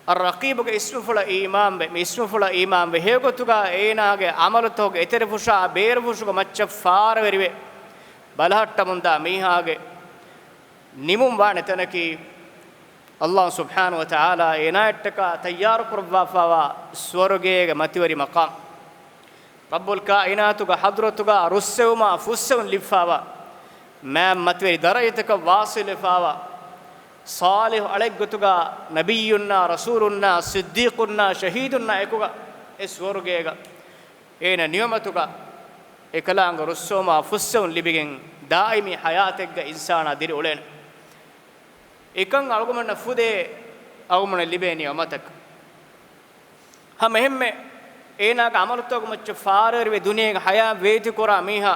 އައްރަޤީބުގެ އިސްމުފުޅަށް އީމާންވެ، މި އިސްމުފުޅަށް އީމާންވެ، ހެޔޮގޮތުގަ އޭނާގެ ޢަމަލުތަކުގެ އެތެރެފުށާ ބޭރުފުށުގެ މައްޗަށް ފާރަވެރިވެ، ބަލަހައްޓަމުންދާ މީހާގެ ނިމުން ވާނެ ތަނަކީ، ﷲ ސުބްޙާނަހޫ ވަތަޢާލާ އޭނާއަށްޓަކާ ތައްޔާރުކުރައްވާފައިވާ ސުވަރުގޭގެ މަތިވެރި މަޤާމް. ރައްބުލް ކާއިނާތުގެ ޙަޟްރަތުގަ ރުއްސެވުމާ ފުއްސެވުން ލިބިފައިވާ، މާތް މަތިވެރި ދަރަޖަތަކަށް ވާޞިލުވެފައިވާ، ޞާލިޙު އަޅެއްގޮތުގަ ނަބިއްޔުންނާ، ރަސޫލުންނާ، ޞިއްދީޤުންނާ، ޝަހީދުންނާ އެކުގަ އެ ސުވަރުގޭގަ އޭނަ ނިޢުމަތުގަ އެކަލާނގެ ރުއްސެވުމާ ފުއްސެވުން ލިބިގެން ދާއިމީ ޙަޔާތެއްގަ އިންސާނާ ދިރިއުޅޭނެ. އެކަން އަޅުގަމަންނަށް ފުދޭ، އަޅުގަމަނަށް ލިބޭ ނިޢުމަތަކަށް. ހަމަ އެހެންމެ އޭނާގެ ޢަމަލުތަކުގެ މައްޗަށް ފާރަވެރިވެ ދުނިޔޭގެ ޙަޔާތް ވޭތިކުރާ މީހާ،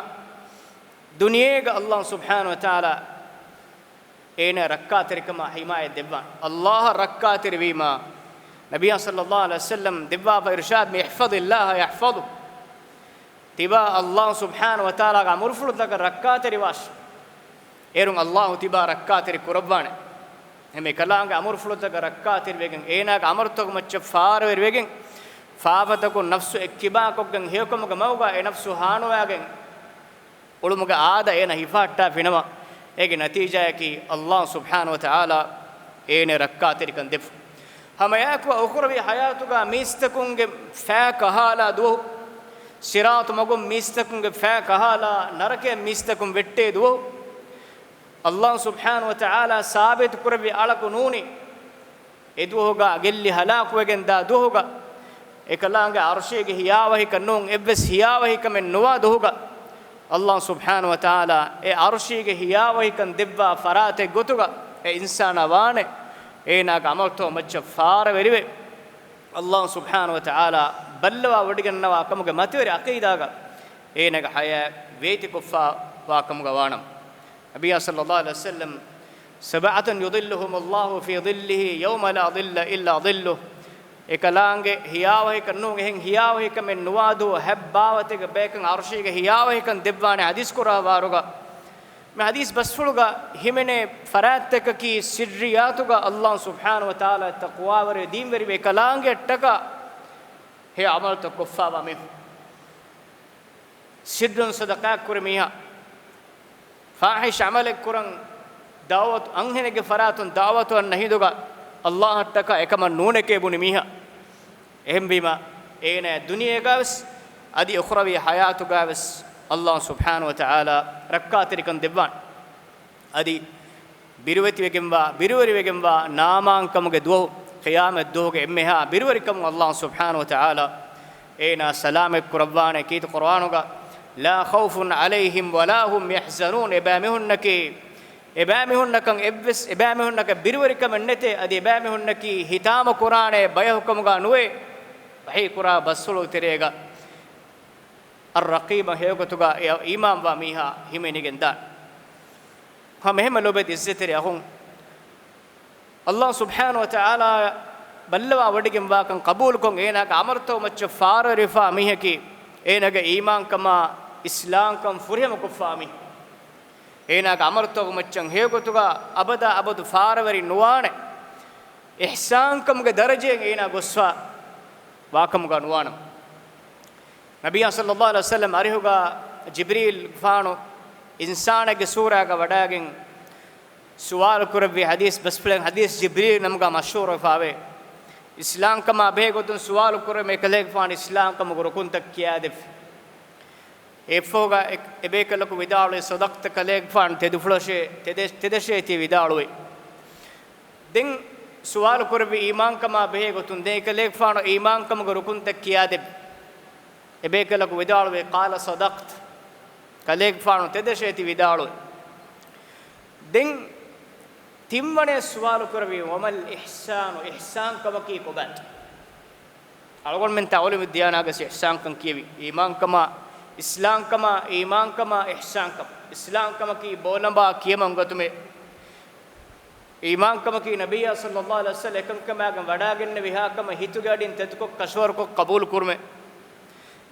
ދުނިޔޭގަ ﷲ ސުބްޙާނަހޫ ވަތަޢާލާ އޭނާ ރައްކާތެރިކަމާ ޙިމާޔަތް ދެއްވާނެ. ﷲ އަށް ރައްކާތެރިވީމާ، ނަބިއްޔާ ޞައްލައްލާހު ޢަލައިހި ވަސައްލަމް ދެއްވާފަ އިރުޝާދު މި، "احفظ الله يحفظك." ތިބާ ﷲ ސުބްޙާނަހޫ ވަތަޢާލާގެ އަމުރުފުޅުތަކަށް ރައްކާތެރިވާށި. އޭރުން ﷲ ތިބާ ރައްކާތެރި ކުރައްވާނެ. އެހެން އެކަލާނގެ އަމުރުފުޅުތަކަށް ރައްކާތެރިވެގެން، އޭނާގެ އަމަރުތަކުގެ މައްޗަށް ފާރަވެރިވެގެން، ފާފަތަކުން ނަފްސު އެއްކިބާކޮށްގެން، ހެޔޮކަމުގެ މަގުގަ އެ ނަފްސު ހާނުވާގެން، އުޅުމުގެ އާދަ އޭނަ ހިފަހައްޓާފިނަމަ، އޭގެ ނަތީޖާއަކީ ﷲ ސުބްޙާނަހޫ ވަތަޢާލާ އޭނަ ރައްކާތެރިކަން ދެއްވުން. ހަމައެއާއެކު އުޚްރަވީ ޙަޔާތުގަ މީސްތަކުންގެ ފައި ކަހާލާ ދުވަހު، ޞިރާޠު މަގުން މީސްތަކުންގެ ފައި ކަހާލާ ނަރަކަޔަށް މީސްތަކުން ވެއްޓޭ ދުވަހު، ﷲ ސުބްޙާނަހޫ ވަތަޢާލާ ސާބިތު ކުރެއްވި އަޅަކު ނޫނީ. އެ ދުވަހުގަ ގެއްލި ހަލާކުވެގެން ދާ ދުވަހުގަ، އެކަލާނގެ ޢަރުޝީގެ ހިޔާވަހިކަން ނޫން، އެއްވެސް ހިޔާވަހިކަމެއް ނުވާ ދުވަހުގަ، ﷲ ސުބްޙާނަހޫ ވަތަޢާލާ އެ ޢަރުޝީގެ ހިޔާވަހިކަން ދެއްވާ ފަރާތެއް ގޮތުގަ، އެ އިންސާނާ ވާނެ، އޭނާގެ ޢަމަލުތައް މައްޗަށް ފާރަވެރިވެ، ﷲ ސުބްޙާނަހޫ ވަތަޢާލާ ބައްލަވާ ވޮޑިގަންނަވާ ކަމުގެ މަތިވެރި ޢަޤީދާގަ، އޭނާގެ ޙަޔާތް ވޭތިކޮށްފާ ވާ ކަމުގަ ވާނަމަ. ނަބިއްޔާ ޞައްލައްލާހު ޢަލައިހި ވަސައްލަމް، "سبعة يظلهم الله في ظله يوم لا ظل إلا ظله." އެކަލާނގެ ހިޔާވަހިކަން ނޫން، އެހެން ހިޔާވަހިކަމެއް ނުވާ ދުވަހު ހަތް ބާވަތެއްގެ ބަޔަކަށް ޢަރުޝީގެ ހިޔާވަހިކަން ދެއްވާނެ ޙަދީޘް ކުރާ ވާރުގަ. މި ޙަދީޘް ބަސްފުޅުގަ ހިމެނޭ ފަރާތްތަކަކީ ސިއްރިއްޔާތުގަ ﷲ ސުބްޙާނަހޫ ވަތަޢާލާ ތަޤްވާވެރި ދީންވެރިވެ އެކަލާނގެއަށްޓަކާ ހެޔޮ ޢަމަލުތައް ކޮށްފާވާ މީހުން. ސިއްރުން ޞަދަޤާތް ކުރި މީހާ، ފާޙިޝް ޢަމަލެއް ކުރަން ދަޢުވަތު، އަންހެނެއްގެ ފަރާތުން ދަޢުވަތު އަންނަ ހިނދުގަ ﷲ އަށްޓަކާ އެކަމަށް ނޫނެކޭ ބުނި މީހާ. އެހެންވީމަ، އޭނާ ދުނިޔޭގަވެސް އަދި އުޚްރަވީ ޙަޔާތުގަވެސް ﷲ ސުބްޙާނަހޫ ވަތަޢާލާ ރައްކާތެރިކަން ދެއްވާނެ. އަދި ބިރުވެތިވެގެންވާ، ބިރުވެރިވެގެންވާ ނާމާންކަމުގެ ދުވަހު، ޤިޔާމަތް ދުވަހުގެ އެންމެހާ ބިރުވެރިކަމުން ﷲ ސުބްޙާނަހޫ ވަތަޢާލާ އޭނާ ސަލާމަތް ކުރައްވާނެ. ކީރިތި ޤުރުއާނުގަ، "لا خوف عليهم ولا هم يحزنون." އެބައިމީހުންނަކީ، އެބައިމީހުންނަކަށް އެއްވެސް، އެބައިމީހުންނަކަށް ބިރުވެރިކަމެއް ނެތޭ، އަދި އެބައިމީހުންނަކީ ހިތާމަ ކުރާނެ ބަޔަކު ކަމުގަ ނުވޭ. ވަޙީ ކުރާ ބަސްފުޅު ތެރޭގަ އައްރަޤީބަށް ހެޔޮގޮތުގަ އެ އީމާންވާ މީހާ ހިމެނިގެން ދާނެ. ހަމަ އެހެންމެ ލޯބިވެތި ޢިއްޒަތްތެރި އަޚުން، ﷲ ސުބްޙާނަހޫ ވަތަޢާލާ ބައްލަވާ ވޮޑިގެންވާކަން ޤަބޫލުކޮށް، އޭނާގެ އަމަރުތައް މައްޗަށް ފާރަވެރިވެފާ މީހަކީ، އޭނާގެ އީމާންކަމާ އިސްލާމްކަން ފުރިހަމަ ކޮށްފާ މީހެއް. އޭނާގެ އަމަރުތަކުގެ މައްޗަށް ހެޔޮގޮތުގަ އަބަދާ އަބަދު ފާރަވެރި ނުވާނެ. އިޙްސާންކަމުގެ ދަރަޖައިން އޭނާ ގޮސްފާ ވާކަމުގަ ނުވާނަމަ. ނަބިއްޔާ ޞައްލައްލާހު ޢަލައިހި ވަސައްލަމް އަރިހުގަ ޖިބްރީލްފާނު އިންސާނެއްގެ ސޫރާގަ ވަޑައިގެން ސުވާލު ކުރެއްވި ޙަދީޘް ބަސްފުޅެއް، ޙަދީޘް ޖިބްރީލް ނަމުގަ މަޝްހޫރުވެފާވޭ. އިސްލާމްކަމާ ބެހޭ ގޮތުން ސުވާލު ކުރެވުމަށް އެކަލޭގެފާނު އިސްލާމްކަމުގެ ރުކުންތައް ކިޔާދެއްވި. އެއަށްފަހުގަ އެ، އެބޭކަލަކު ވިދާޅުވި، "ޞަދަޤްތަ، ކަލޭގެފާނު ތެދުފުޅަށޭ، ތެދެ-، ތެދަށޭ ތި ވިދާޅުވީ." ދެން ސުވާލު ކުރެއްވި އީމާންކަމާ ބެހޭ ގޮތުން، ދެން އެކަލޭގެފާނު އީމާންކަމުގެ ރުކުންތައް ކިޔާދެއްވި. އެބޭކަލަކު ވިދާޅުވީ، "قال صدقت، ކަލޭގެފާނު ތެދަށޭ ތި ވިދާޅުވީ." ދެން ތިންވަނައަށް ސުވާލު ކުރެއްވީ، "وما الإحسان، އިޙްސާންކަމަކީ ކޮބާތޯ؟" އަޅުގަނޑުމެން ތަޢުލީމު ދިޔާނާގަސް އިޙްސާންކަން ކިޔެވި، އީމާންކަމާ، އިސްލާމްކަމާ، އީމާންކަމާ، އިޙްސާންކަމަ. އިސްލާމްކަމަކީ ބޯލަނބާ ކިޔަމަން ގަތުމޭ. އީމާންކަމަކީ ނަބިއްޔާ ޞައްލައްލާހު ޢަލައިހި ވަސައްލަމް އެކަންކަމާގެން ވަޑައިގެންނެވިހާ ކަމަށް ހިތުގެ އަޑިން ތެދުކޮށް ކަށަވަރުކޮށް ޤަބޫލު ކުރުމޭ.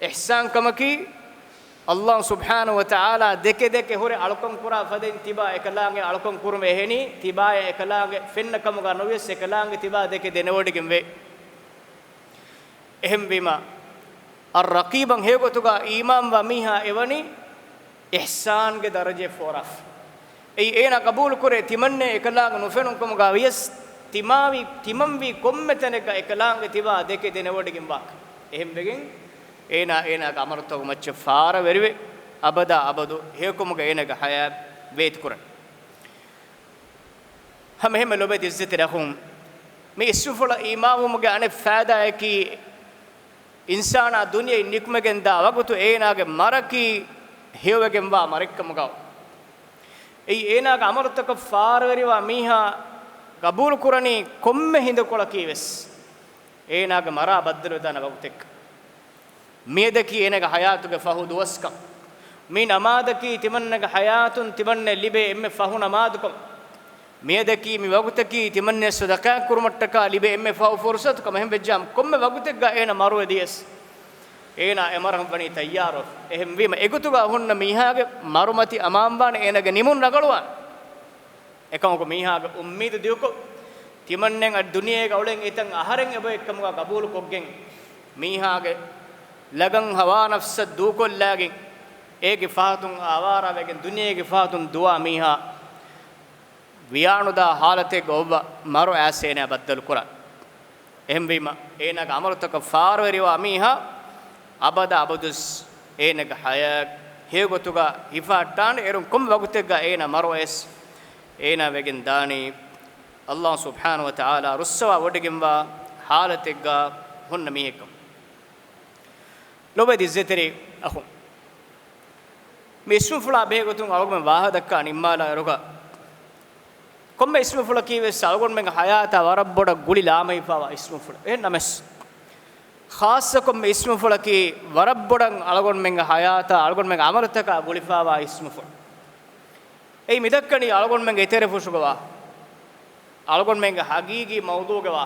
އިޙްސާންކަމަކީ ﷲ ސުބްޙާނަހޫ ވަތަޢާލާ ދެކެ ދެކެ ހުރެ އަޅުކަން ކުރާ ފަދައިން ތިބާ އެކަލާނގެ އަޅުކަން ކުރުމޭ. އެހެނީ ތިބާޔަށް އެކަލާނގެ ފެންނަ ކަމުގަ ނުވިޔަސް އެކަލާނގެ ތިބާ ދެކެ ދެނެވޮޑިގެންވޭ. އެހެންވީމަ، އައްރަޤީބަށް ހެޔޮގޮތުގަ އީމާންވާ މީހާ އެވަނީ އިޙްސާންގެ ދަރަޖައެއް ފޯރާފަ. އެއީ އޭނާ ޤަބޫލުކުރޭ، ތިމަންނެ އެކަލާނގެ ނުފެނުން ކަމުގަ ވިޔަސް، ތިމާވީ، ތިމަންވީ ކޮންމެ ތަނެއްގަ އެކަލާނގެ ތިބާ ދެކެ ދެނެވޮޑިގެން ވާކަން. އެހެންވެގެން އޭނާ އޭނާގެ އަމަރުތަކުގެ މައްޗަށް ފާރަވެރިވެ، އަބަދާ އަބަދު ހެޔޮކަމުގަ އޭނާގެ ޙަޔާތް ވޭތިކުރަން. ހަމަ އެހެންމެ ލޯބިވެތި ޢިއްޒަތްތެރި އަޚުން، މި އިސްވެފުޅަށް އީމާންވުމުގެ އަނެއް ފައިދާއަކީ، އިންސާނާ ދުނިޔެއިން ނިކުމެގެންދާ ވަގުތު އޭނާގެ މަރަކީ ހެޔޮވެގެންވާ މަރެއްކަމުގަ. އެއީ އޭނާގެ އަމަލުތަކަށް ފާރަވެރިވާ މީހާ ގަބޫލު ކުރަނީ ކޮންމެ ހިނދުކޮޅަކީ ވެސް އޭނާގެ މަރާ ބައްދަލުވެދާނެ ވަގުތެއްގަ. މިއަދަކީ އޭނާގެ ޙަޔާތުގެ ފަހު ދުވަސްކަން. މި ނަމާދަކީ ތިމަންނަގެ ޙަޔާތުން ތިމަންނަ ލިބޭ އެންމެ ފަހު ނަމާދުކަން. މިއަދަކީ މި ވަގުތަކީ ތިމަންނަ ޞަދަޤާ ކުރުމަށްޓަކާ ލިބޭ އެންމެ ފަހު ފުރުޞަތުކަން. އެހެން ވެއްޖާމަ ކޮންމެ ވަގުތެއްގަ އޭނަ މަރުވެ ދިޔަސް، އޭނާ އެ މަރަށް ވަނީ ތައްޔާރު. އެހެންވީމަ އެގޮތުގަ ހުންނަ މީހާގެ މަރުމަތި އަމާންވާނެ، އޭނަގެ ނިމުން ރަނގަޅުވާނެ. އެކަމަކު މީހާގެ އުއްމީދު ދިގުކޮށް، ތިމަންނެން އަދި ދުނިޔޭގަ އުޅެން އެތަން އަހަރެން އެބައޮތްކަމުގަ ގަބޫލުކޮށްގެން، މީހާގެ ލަގަން ހަވާ ނަފްސަށް ދޫކޮށްލާގެން، އޭގެ ފަހަތުން އާވާރާވެގެން ދުނިޔޭގެ ފަހަތުން ދުވާ މީހާ، ވިޔާނުދާ ހާލަތެއްގަ އޮއްވާ މަރު އައިސް އޭނާ ބައްދަލު ކުރާ. އެހެންވީމަ، އޭނާގެ ޢަމަލުތަކަށް ފާރުވެރިވާ މީހާ އަބަދަ އަބަދުސް އޭނާގެ ޙަޔާތް ހެޔޮގޮތުގަ ހިފަހައްޓާނެ. އޭރުން ކޮންމެ ވަގުތެއްގަ އޭނާ މަރު އައިސް، އޭނާ ވެގެން ދާނީ ﷲ ސުބްޙާނަހޫ ވަތަޢާލާ ރުއްސަވާ ވޮޑިގެންވާ ޙާލަތެއްގަ ހުންނަ މީހެއްކަމަށް. ލޮބުވެތި ޢިއްޒަތްތެރި އަޚުން، މި އިސްމުފުޅާ ބެހޭގޮތުން އަޅުގަނޑުމެން ވާހަކަ ދައްކާ ނިންމާލާއިރުގަ، ކޮންމެ އިސްމުފުޅަކީ ވެސް އަޅުގަނޑުމެންގެ ޙަޔާތާ ވަރަށް ބޮޑަށް ގުޅި ލާމެހިފާވާ އިސްމުފުޅެއް. އެހެން ނަމަވެސް، ޚާއްޞަކޮށް މި އިސްމުފުޅަކީ ވަރަށް ބޮޑަށް އަޅުގަނޑުމެންގެ ޙަޔާތާ އަޅުގަނޑުމެންގެ ޢަމަލުތަކާ ގުޅިފާވާ އިސްމުފުޅު. އެއީ މިދައްކަނީ އަޅުގަނޑުމެންގެ އެތެރެފުށުގަ ވާ، އަޅުގަނޑުމެންގެ ޙަޤީޤީ މައުޟޫޢުގަ ވާ،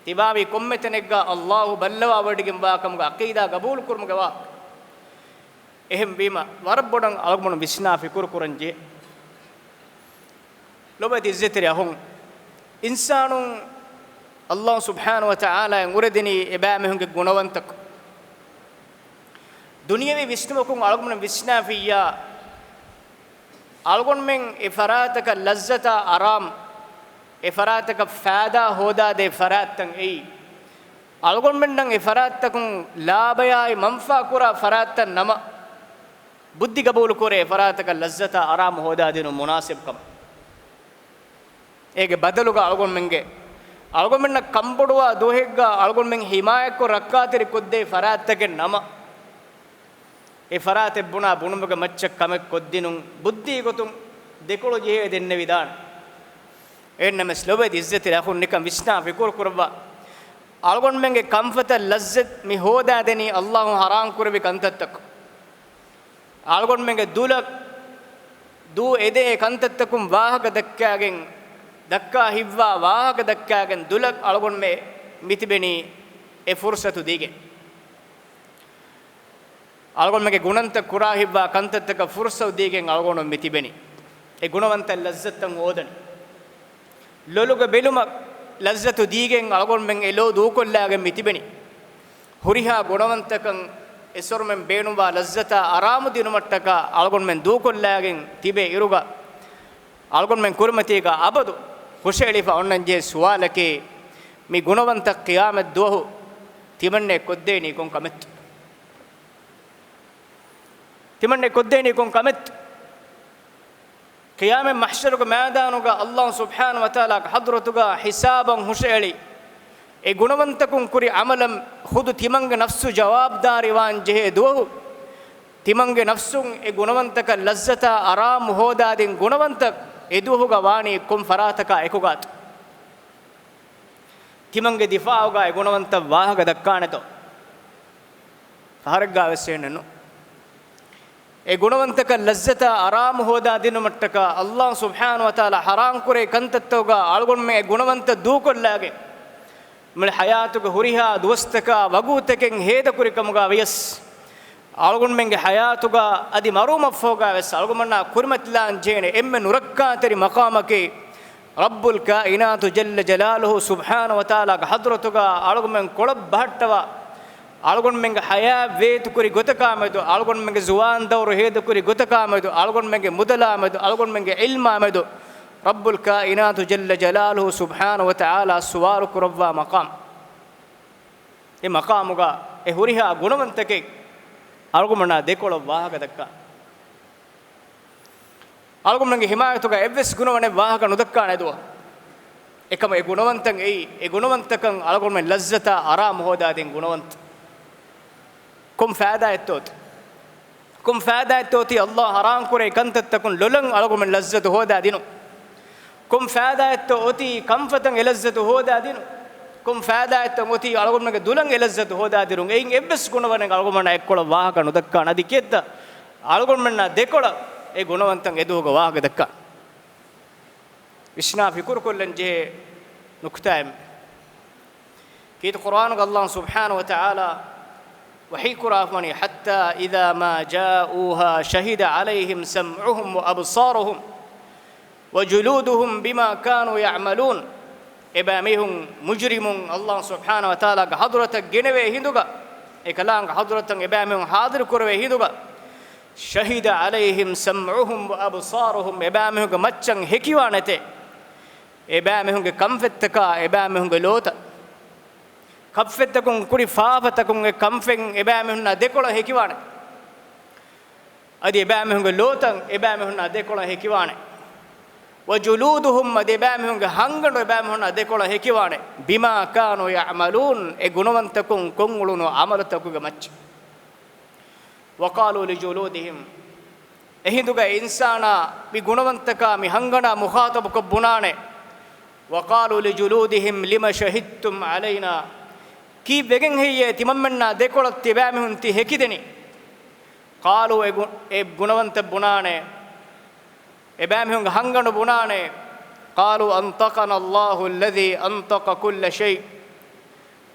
ތިބާވީ ކޮންމެ ތަނެއްގަ ﷲ ބައްލަވާވޮޑިގެންވާކަމުގެ ޢަޤީދާ ގަބޫލުކުރުމުގަ ވާ. އެހެންވީމަ، ވަރަށް ބޮޑަށް އަޅުގަނޑު ވިސްނާ ފިކުރު ކުރަން ޖެހޭ. ލޮބުވެތި ޢިއްޒަތްތެރި އަޚުން، އިންސާނުން ﷲ ސުބްޙާނަހޫ ވަތަޢާލާއިން އުރެދެނީ އެބައިމީހުންގެ ގުނަވަންތަކަން. ދުނިޔަވީ ވިސްނުމަކުން އަޅުގަނޑުމެން ވިސްނާފިއްޔާ، އަޅުގަނޑުމެން އެ ފަރާތަކަށް ލައްޒަތާ އަރާމް، އެ ފަރާތަކަށް ފައިދާ ހޯދާދޭ ފަރާތްތައް އެއީ، އަޅުގަނޑުމެންނަށް އެ ފަރާތްތަކުން ލާބަޔާއި މަންފާ ކުރާ ފަރާތްތައް ނަމަ، ބުއްދި ގަބޫލުކުރޭ އެ ފަރާތަކަށް ލައްޒަތާ އަރާމު ހޯދާދިނުން މުނާސިބުކަމަށް. އޭގެ ބަދަލުގަ އަޅުގަނޑުމެންގެ، އަޅުގަނޑުމެންނަށް ކަންބޮޑުވާ ދުވަހެއްގަ އަޅުގަނޑުމެން ޙިމާޔަތްކޮށް ރައްކާތެރި ކޮށްދޭ ފަރާތްތަކެއް ނަމަ، އެ ފަރާތެއް ބުނާ ބުނުމުގެ މައްޗަށް ކަމެއް ކޮށްދިނުން ބުއްދީ ގޮތުން ދެކޮޅު ޖެހޭ ދެންނެވިދާނެ. އެހެންނަމަވެސް ލޮބުވެތި ޢިއްޒަތްތެރި އަޚުން ނިކަން ވިސްނާ ފިކުރު ކުރައްވާ. އަޅުގަނޑުމެންގެ ކަންފަތަށް ލައްޒަތް މި ހޯދާދެނީ ﷲ ހަރާން ކުރެއްވި ކަންތައްތަކުން. އަޅުގަނޑުމެންގެ ދުލަށް ދޫ އެދޭ ކަންތައްތަކުން ވާހަކަ ދައްކާގެން، ދައްކާ ހިތްވާ ވާހަކަ ދައްކާގެން ދުލަށް އަޅުގަނޑުމެ މިތިބެނީ އެ ފުރުޞަތު ދީގެން. އަޅުގަނޑުމެންގެ ގުނަންތައް ކުރާ ހިތްވާ ކަންތައްތަކަށް ފުރުޞަތު ދީގެން އަޅުގަނޑު މި ތިބެނީ. އެ ގުނަވަންތައް ލައްޒަތްތައް ހޯދަން. ލޮލުގެ ބެލުމަށް ލައްޒަތު ދީގެން އަޅުގަނޑުމެން އެ ލޯ ދޫކޮށްލާގެން މި ތިބެނީ. ހުރިހާ ގުނަވަންތަކަން އެސޮރުމެން ބޭނުންވާ ލައްޒަތާ އަރާމު ދިނުމަށްޓަކާ އަޅުގަނޑުމެން ދޫކޮށްލާގެން ތިބޭ އިރުގަ، އަޅުގަނޑުމެން ކުރިމަތީގަ އަބަދު ހުށައެޅިފަ އޮންނަންޖެހޭ ސުވާލަކީ، މި ގުނަވަންތައް ޤިޔާމަތް ދުވަހު ތިމަންނެ ކޮށްދޭނީ ކޮން ކަމެއްތަ؟ ތިމަންނެ ކޮށްދޭނީ ކޮން ކަމެއްތަ؟ ޤިޔާމަތް މަޙްޝަރުގެ މައިދާނުގަ ﷲ ސުބްޙާނަހޫ ވަތަޢާލާގެ ޙަޟްރަތުގަ ޙިސާބަށް ހުށައެޅި، އެ ގުނަވަންތަކުން ކުރި ޢަމަލަށް ޚުދު ތިމަންގެ ނަފްސު ޖަވާބުދާރީވާން ޖެހޭ ދުވަހު، ތިމަންގެ ނަފްސުން އެ ގުނަވަންތަކަށް ލައްޒަތާ އަރާމު ހޯދާދިން ގުނަވަންތައް އެ ދުވަހުގަ ވާނީ ކޮން ފަރާތަކާ އެކުގާތޯ؟ ތިމަންގެ ދިފާޢުގަ އެ ގުނަވަންތައް ވާހަކަ ދައްކާނެތޯ؟ ފަހަރެއްގަ ވެސް އެހެނެއްނު. އެ ގުނަވަންތަކަށް ލައްޒަތާ އަރާމު ހޯދާ ދިނުމަށްޓަކާ ﷲ ސުބްޙާނަހޫ ވަތަޢާލާ ޙަރާމް ކުރޭ ކަންތައްތަކުގަ އަޅުގަނޑުމެން އެ ގުނަވަންތައް ދޫކޮށްލާގެން، މި ޙަޔާތުގެ ހުރިހާ ދުވަސްތަކާ ވަގުތުތަކެއް ހޭދަކުރި ކަމުގަ ވިޔަސް، އަޅުގަނޑުމެންގެ ޙަޔާތުގަ އަދި މަރުވުމަށްފަހުގަ ވެސް އަޅުގަނޑުމެންނާ ކުރިމަތިލާން ޖެހޭނެ އެންމެ ނުރައްކާތެރި މަޤާމަކީ، ރައްބުލް ކާއިނާތު ޖައްލަ ޖަލާލުހު ސުބްޙާނަހޫ ވަތަޢާލާގެ ޙަޟްރަތުގަ އަޅުގަނޑުމެން ކޮޅަށް ބަހައްޓަވާ، އަޅުގަނޑުމެންގެ ޙަޔާތް ވޭތުކުރި ގޮތަކާ މެދު، އަޅުގަނޑުމެންގެ ޒުވާން ދައުރު ހޭދަކުރި ގޮތަކާ މެދު، އަޅުގަނޑުމެންގެ މުދަލާ މެދު، އަޅުގަނޑުމެންގެ ޢިލްމާ މެދު، ރައްބުލް ކާއިނާތު ޖައްލަ ޖަލާލުހު ސުބްޙާނަހޫ ވަތަޢާލާ ސުވާލު ކުރައްވާ މަޤާމް. އެ މަޤާމުގަ އެ ހުރިހާ ގުނަވަންތަކެއް އަޅުގަނޑުމެންނާ ދެކޮޅަށް ވާހަކަ ދައްކާ. އަޅުގަނޑުމެންގެ ޙިމާޔަތުގަ އެއްވެސް ގުނަވަނެއް ވާހަކަ ނުދައްކާނެ ދުވަހު. އެކަމަ އެ ގުނަވަންތައް އެއީ، އެ ގުނަވަންތަކަން އަޅުގަނޑުމެން ލައްޒަތާ އަރާމު ހޯދާދިން ގުނަވަންތައް. ކޮން ފައިދާއެއްތޯތި؟ ކޮން ފައިދާއެއްތޯތި ﷲ ޙަރާމް ކުރޭ ކަންތައްތަކުން ލޮލަށް އަޅުގަނޑުމެން ލައްޒަތު ހޯދާ ދިނުން؟ ކޮން ފައިދާއެއްތޯ އޮތީ ކަންފަތަށް އެ ލައްޒަތު ހޯދާދިނުން؟ ކޮން ފައިދާއެއްތޯ އޮތީ އަޅުގަނޑުމެންގެ ދުލަށް އެ ލައްޒަތު ހޯދާދިނުން؟ އެއިން އެއްވެސް ގުނަވަނެއް އަޅުގަނޑުމެންނާ އެއްކޮޅަށް ވާހަކަ ނުދައްކާނެ. އަދި ކިއެއްތަ އަޅުގަނޑުމެންނާ ދެކޮޅަށް އެ ގުނަވަންތައް އެދުވަހުގަ ވާހަކަ ދައްކާނެ؟ ވިސްނާ ފިކުރުކޮށްލަން ޖެހޭ ނުކުތާއެއް. ކީރިތި ޤުރްއާނުގަ ﷲ ސުބްޙާނަހޫ ވަތަޢާލާ ވަޙީކުރާފަނީ، حَتَّىٰ إِذَا مَا جَاءُوهَا شَهِدَ عَلَيْهِمْ سَمْعُهُمْ وَأَبْصَارُهُمْ وَجُلُودُهُمْ بِمَا كَانُوا يَعْمَلُونَ. އެބައިމީހުން، މުޖުރިމުން، ﷲ ސުބްޙާނަހޫ ވަތަޢާލާގެ ޙަޟްރަތަށް ގެނެވޭ ހިނދުގަ، އެކަލާނގެ ޙަޟްރަތަށް އެބައިމީހުން ޙާޟިރު ކުރެވޭ ހިނދުގަ، شَهِدَ عَلَيْهِمْ سَمْعُهُمْ وَأَبْصَارُهُمْ، އެބައިމީހުންގެ މައްޗަށް ހެކިވާނެތޭ، އެބައިމީހުންގެ ކަންފަތްތަކާ، އެބައިމީހުންގެ ލޯތައް، ކަންފަތްތަކުން ކުރި ފާފަތަކުން އެ ކަންފަތް އެބައިމީހުންނާ ދެކޮޅަށް ހެކިވާނެ. އަދި އެބައިމީހުންގެ ލޯތައް އެބައިމީހުންނާ ދެކޮޅަށް ހެކިވާނެ. وَجُلُودُهُمْ، އަދި އެބައިމީހުންގެ ހަންގަނޑު އެބައިމީހުންނާ ދެކޮޅަށް ހެކިވާނެ. بِمَا كَانُوا يَعْمَلُونَ، އެ ގުނަވަންތަކުން ކޮށްއުޅުނު ޢަމަލުތަކުގެ މައްޗަށް. وَقَالُوا لِجُلُودِهِمْ، އެހިނދުގަ އިންސާނާ މި ގުނަވަންތަކާ މި ހަންގަނޑާ މުޚާޠަބުކޮށް ބުނާނެ، وَقَالُوا لِجُلُودِهِمْ لِمَ شَهِدْتُمْ عَلَيْنَا، ކީއްވެގެން ހެއްޔޭ ތިމަންމެންނާ ދެކޮޅަށް ތިބާމީހުން ތި ހެކިދެނީ؟ قَالُوا، އެ ގު-، އެ ގުނަވަންތައް ބުނާނެ، އެބައިމީހުންގެ ހަންގަނޑު ބުނާނެ، قَالُوا أَنْطَقَنَا اللَّهُ الَّذِي أَنْطَقَ كُلَّ شَيْءٍ،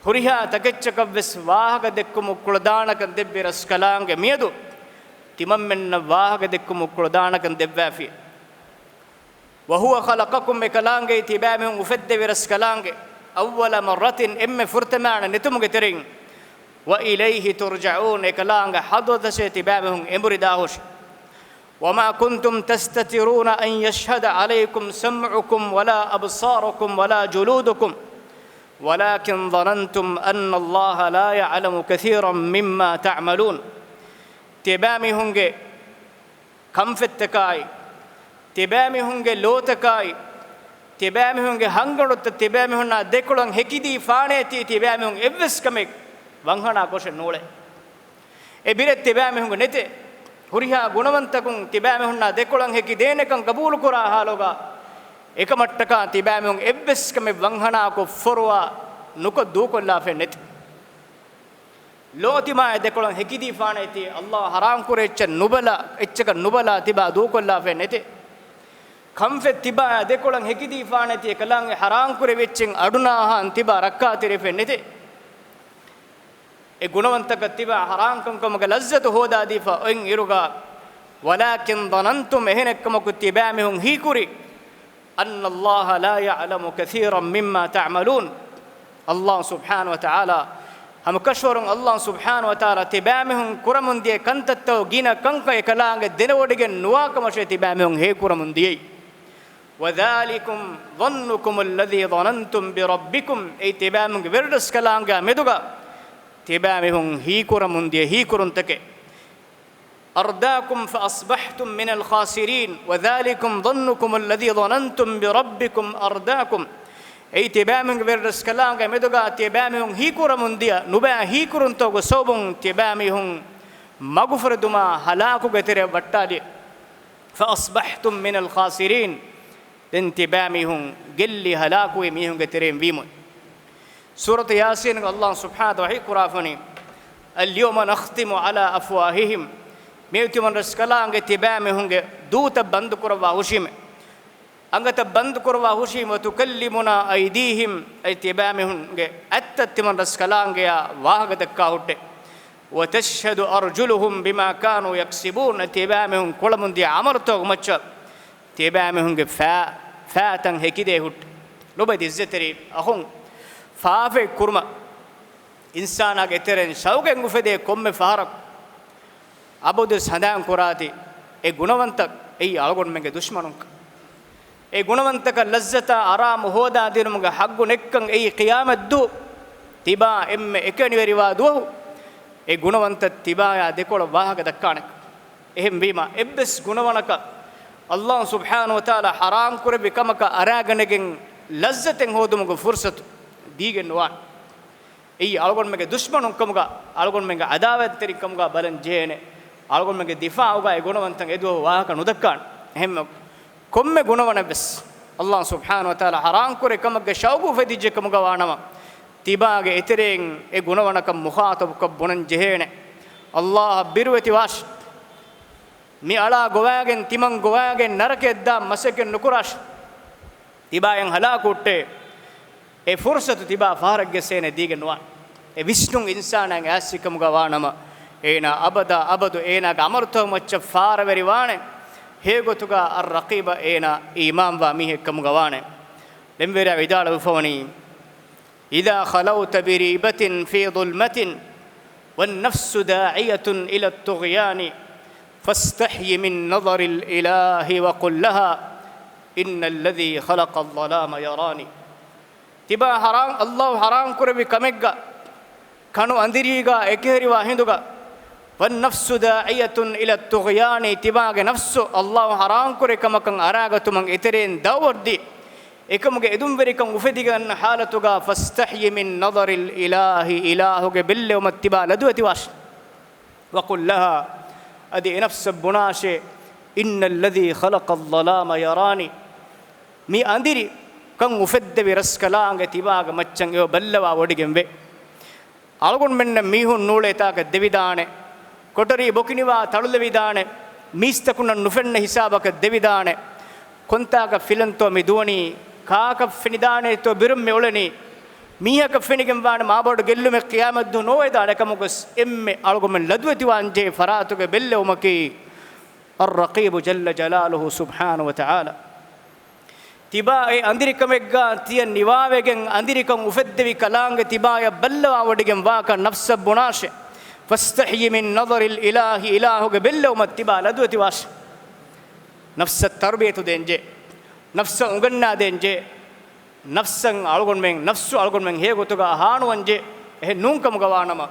ހުރިހާ ތަކެއްޗަކަށްވެސް ވާހަކަ ދެއްކުމުގެ ކުޅަދާނަކަން ދެއްވި ރަސްކަލާނގެ މިއަދު ތިމަންމެންނަށް ވާހަކަ ދެއްކުމުގެ ކުޅަދާނަކަން ދެއްވާފި. وَهُوَ خَلَقَكُمْ، އެކަލާނގެ ތިބާމީހުން އުފެއްދެވި ރަސްކަލާނގެ، أَوَّلَ مَرَّةٍ، އެންމެ ފުރަތަމަ ނެތުމުގެ ތެރެއިން، وَإِلَيْهِ تُرْجَعُونَ، އެކަލާނގެ ޙަޟްރަތަށޭ ތިބާމީހުން އެނބުރި ދާހުށި. وَمَا كُنْتُمْ تَسْتَتِرُونَ أَنْ يَشْهَدَ عَلَيْكُمْ سَمْعُكُمْ وَلَا أَبْصَارُكُمْ وَلَا جُلُودُكُمْ وَلَٰكِنْ ظَنَنْتُمْ أَنَّ اللَّهَ لَا يَعْلَمُ كَثِيرًا مِّمَّا تَعْمَلُونَ. ތިބާމީހުންގެ ކަންފަތްތަކާއި، ތިބާމީހުންގެ ލޯތަކާއި، ތިބާމީހުންގެ ހަންގަނޑުތައް ތިބާމީހުންނާ ދެކޮޅަށް ހެކިދީފާނޭތީ ތިބާމީހުން އެއްވެސް ކަމެއް ވަންހަނާ ކޮށެއް ނޫޅޭ. އެ ބިރެއް ތިބާމީހުންގެ ނެތޭ. ހުރިހާ ގުނަވަންތަކުން ތިބާމީހުންނާ ދެކޮޅަށް ހެކިދޭނެކަން ގަބޫލުކުރާ ހާލުގަ، އެކަމަށްޓަކާ ތިބާމީހުން އެއްވެސް ކަމެއް ވަންހަނާކޮށް ފޮރުވާ ނުކޮށް ދޫކޮށްލާފައެއް ނެތޭ. ލޯތިމާއެ ދެކޮޅަށް ހެކިދީފާނޭތީ، ﷲ ޙަރާމްކުރި އެއްޗެއް ނުބަލާ، އެއްޗަކަށް ނުބަލާ ތިބާ ދޫކޮށްލާފައެއް ނެތޭ. ކަންފަތް ތިބާއާ ދެކޮޅަށް ހެކިދީފާނޭތީ، އެކަލާނގެ ޙަރާމްކުރެއްވި އެއްޗެއް އަޑުނާހާން ތިބާ ރައްކާތެރިވެފައެއް ނެތޭ. އެ ގުނަވަންތަކަށް ތިބާ ޙަރާމްކަންކަމުގެ ލައްޒަތު ހޯދާދީފަ އޮތް އިރުގަ، وَلَٰكِنْ ظَنَنْتُمْ، އެހެނެއްކަމަކު ތިބާމީހުން ހީކުރީ، أَنَّ اللَّهَ لَا يَعْلَمُ كَثِيرًا مِّمَّا تَعْمَلُونَ. ﷲ ސުބްޙާނަހޫ ވަތަޢާލާ، ހަމަކަށަވަރުން ﷲ ސުބްޙާނަހޫ ވަތަޢާލާ ތިބާމީހުން ކުރަމުންދިޔަ ކަންތައްތައް ގިނަ ކަންކަން އެކަލާނގެ ދެނެވޮޑިގެން ނުވާކަމަށޭ ތިބާމީހުން ހީކުރަމުން ދިޔައީ. وَذَٰلِكُمْ ظَنُّكُمُ الَّذِي ظَنَنْتُم بِرَبِّكُمْ، އެއީ ތިބާމީހުންގެ ވެރިރަސްކަލާނގެ މެދުގަ ތިބާމީހުން ހީކުރަމުންދިޔަ ހީކުރުންތަކެއް. أَرْدَاكُمْ فَأَصْبَحْتُمْ مِنَ الْخَاسِرِينَ، وَذَٰلِكُمْ ظَنُّكُمُ الَّذِي ظَنَنْتُم بِرَبِّكُمْ أَرْدَاكُمْ، އެއީ ތިބާމީހުންގެ ވެރިރަސްކަލާނގެ މެދުގަ ތިބާމީހުން ހީކުރަމުންދިޔަ ނުބައި ހީކުރުންތަކުގެ ސަބަބުން ތިބާމީހުން މަގުފުރެދުމާ ހަލާކުގެ ތެރެއަށް ވައްޓާލި. فَأَصْبَحْتُم مِّنَ الْخَاسِرِينَ، ދެން ތިބާމީހުން ގެއްލި ހަލާކުވި މީހުންގެ ތެރެއިން ވީމު. ސޫރަތު ޔާސީންގަ ﷲ ސުބްޙާނަހޫ ވަތަޢާލާ ވަޙީ ކުރާފަނީ، الْيَوْمَ نَخْتِمُ عَلَىٰ أَفْوَاهِهِمْ، މިއޮތީ ތިމަން ރަސްކަލާނގެ ތިބާމީހުންގެ ދޫތައް ބަންދު ކުރައްވާ ހުށީމޭ. އަނގަތައް ބަންދު ކުރައްވާ ހުށީމޭ. وَتُكَلِّمُنَا أَيْدِيهِمْ، އެއީ ތިބާމީހުންގެ އަތްތައް ތިމަން ރަސްކަލާނގެޔާ ވާހަކަ ދައްކާ ހުއްޓޭ. وَتَشْهَدُ أَرْجُلُهُم بِمَا كَانُوا يَكْسِبُونَ، ތިބާމީހުން ކުޅަމުންދިޔަ ޢަމަލުތަކުގެ މައްޗަށް ތިބާމީހުންގެ ފާ، ފާތައް ހެކިދޭ ހުއްޓޭ. ލޮބުވެތި އިއްޒަތްތެރި އަޚުން، ފާފައެއް ކުރުމަށް އިންސާނާގެ ތެރެއިން ޝައުގެއް އުފެދޭ ކޮންމެ ފަހަރަކު، އަބަދުވެސް ހަނދާން ކުރާތި، އެ ގުނަވަންތައް އެއީ އަޅުގަނޑުމެންގެ ދުޝްމަނުންކަން. އެ ގުނަވަންތަކަށް ލައްޒަތާ އަރާމު ހޯދާދިނުމުގެ ހައްގު ނެއްކަން އެއީ ޤިޔާމަތްދުވަހު ތިބާ އެންމެ އެކަނިވެރިވާ ދުވަހު، އެ ގުނަވަންތައް ތިބާޔާ ދެކޮޅަށް ވާހަކަ ދައްކާނެ. އެހެންވީމަ، އެއްވެސް ގުނަވަނަކަށް ﷲ ސުބްޙާނަހޫ ވަތަޢާލާ ޙަރާމް ކުރެއްވި ކަމަކަށް އަރާގަނެގެން ލައްޒަތެއް ހޯދުމުގެ ފުރުޞަތު ދީގެން ނުވާނެ. އެއީ އަޅުގަނޑުމެންގެ ދުޝްމަނުންކަމުގަ، އަޅުގަނޑުމެންގެ ޢަދާވަތްތެރިންކަމުގަ ބަލަން ޖެހޭނެ. އަޅުގަނޑުމެންގެ ދިފާޢުގަ އެ ގުނަވަންތައް އެދުވަހު ވާހަކަ ނުދައްކާނެ. އެހެންމެ ކޮންމެ ގުނަވަނެއްވެސް ﷲ ސުބްޙާނަހޫ ވަތަޢާލާ ޙަރާމް ކުރި ކަމެއްގެ ޝައުގު އުފެދިއްޖެ ކަމުގަ ވާނަމަ، ތިބާގެ އެތެރެއިން އެ ގުނަވަނަކަން މުޚާޠަބުކޮށް ބުނަން ޖެހޭނެ. ﷲ އަށް ބިރުވެތިވާށި. މި އަޅާ ގޮވާގެން، ތިމަން ގޮވާގެން ނަރަކަޔަށްދާން މަސައްކަތް ނުކުރާށި. ތިބާޔަށް ހަލާކު ހުއްޓޭ. އެ ފުރުޞަތު ތިބާ ފަހަރެއްގެ ސޭނެ ދީގެން ނުވާނެ. އެ ވިސްނުން އިންސާނާގެ އައިސް ކަމުގަ ވާނަމަ، އޭނާ އަބަދާ އަބަދު އޭނާގެ ޢަމަލުތަކު މައްޗަށް ފާރަވެރިވާނެ. ހެޔޮގޮތުގަ އައްރަޤީބަށް އޭނާ އީމާންވާ މީހެއް ކަމުގަ ވާނެ. ޅެންވެރިޔާ ވިދާޅުވެފަވަނީ، إذا خلوت بريبة في ظلمة والنفس داعية إلى الطغيان فاستحي من نظر الإله وقل لها إن الذي خلق الظلام يراني. ތިބާ ޙަރާމް، ﷲ ޙަރާމް ކުރެއްވި ކަމެއްގަ، ކަނު އަނދިރީގަ އެކަހެރިވާ ހިނދުގަ، والنفس داعية إلى الطغيان، ތިބާގެ ނަފްސު ﷲ ޙަރާމް ކުރި ކަމަކަށް އަރާގަތުމަށް އެތެރެއިން ދައުވަރުދީ، އެކަމުގެ އެދުންވެރިކަން އުފެދިގަންނަ ޙާލަތުގަ، فاستحي من نظر الإله، އިލާހުގެ ބެއްލެވުމަށް ތިބާ ލަދުވެތިވާށި. وقل لها، އަދި އެ ނަފްސަށް ބުނާށޭ، إن الذي خلق الظلام يراني، މި އަނދިރި ކަން އުފެއްދެވި ރަސްކަލާނގެ ތިބާގެ މައްޗަށް އެއޮ ބައްލަވާ ވޮޑިގެންވޭ. އަޅުގަނޑުމެންނަށް މީހުން ނޫޅޭ ތާކަށް ދެވިދާނެ. ކޮޓަރީ ބޮކިނިވާ ތަޅުލެވިދާނެ. މީސްތަކުންނަށް ނުފެންނަ ހިސާބަކަށް ދެވިދާނެ. ކޮންތާކަށް ފިލަންތޯ މި ދުވަނީ؟ ކާކަށް ފެނިދާނޭތޯ ބިރުން މި އުޅެނީ؟ މީހަކަށް ފެނިގެންވާނެ މާބޮޑު ގެއްލުމެއް ޤިޔާމަތްދުވަހު ނޯވެދާނެ ކަމުގަސް އެންމެ އަޅުގަނޑުމެން ލަދުވެތިވާންޖެހޭ ފަރާތުގެ ބެއްލެވުމަކީ އައްރަޤީބު ޖައްލަ ޖަލާލުހު ސުބްޙާނަހު ވަތަޢާލާ. ތިބާ އެ އަނދިރިކަމެއްގަ ތިޔަ ނިވާވެގެން އަނދިރިކަން އުފެއްދެވި ކަލާނގެ ތިބާޔަށް ބައްލަވާ ވޮޑިގެން ވާކަށް ނަފްސަށް ބުނާށެ. فاستحي من نظر الإله، އިލާހުގެ ބެއްލެވުމަށް ތިބާ ލަދުވެތިވާށެ. ނަފްސަށް ތަރުބިޔަތު ދޭންޖެ. ނަފްސަށް އުނގަންނާ ދޭންޖެ. ނަފްސަށް އަޅުގަނޑުމެން، ނަފްސު އަޅުގަނޑުމެން ހެޔޮ ގޮތުގަ ހާނުވަންޖެ. އެހެން ނޫން ކަމުގަ ވާނަމަ،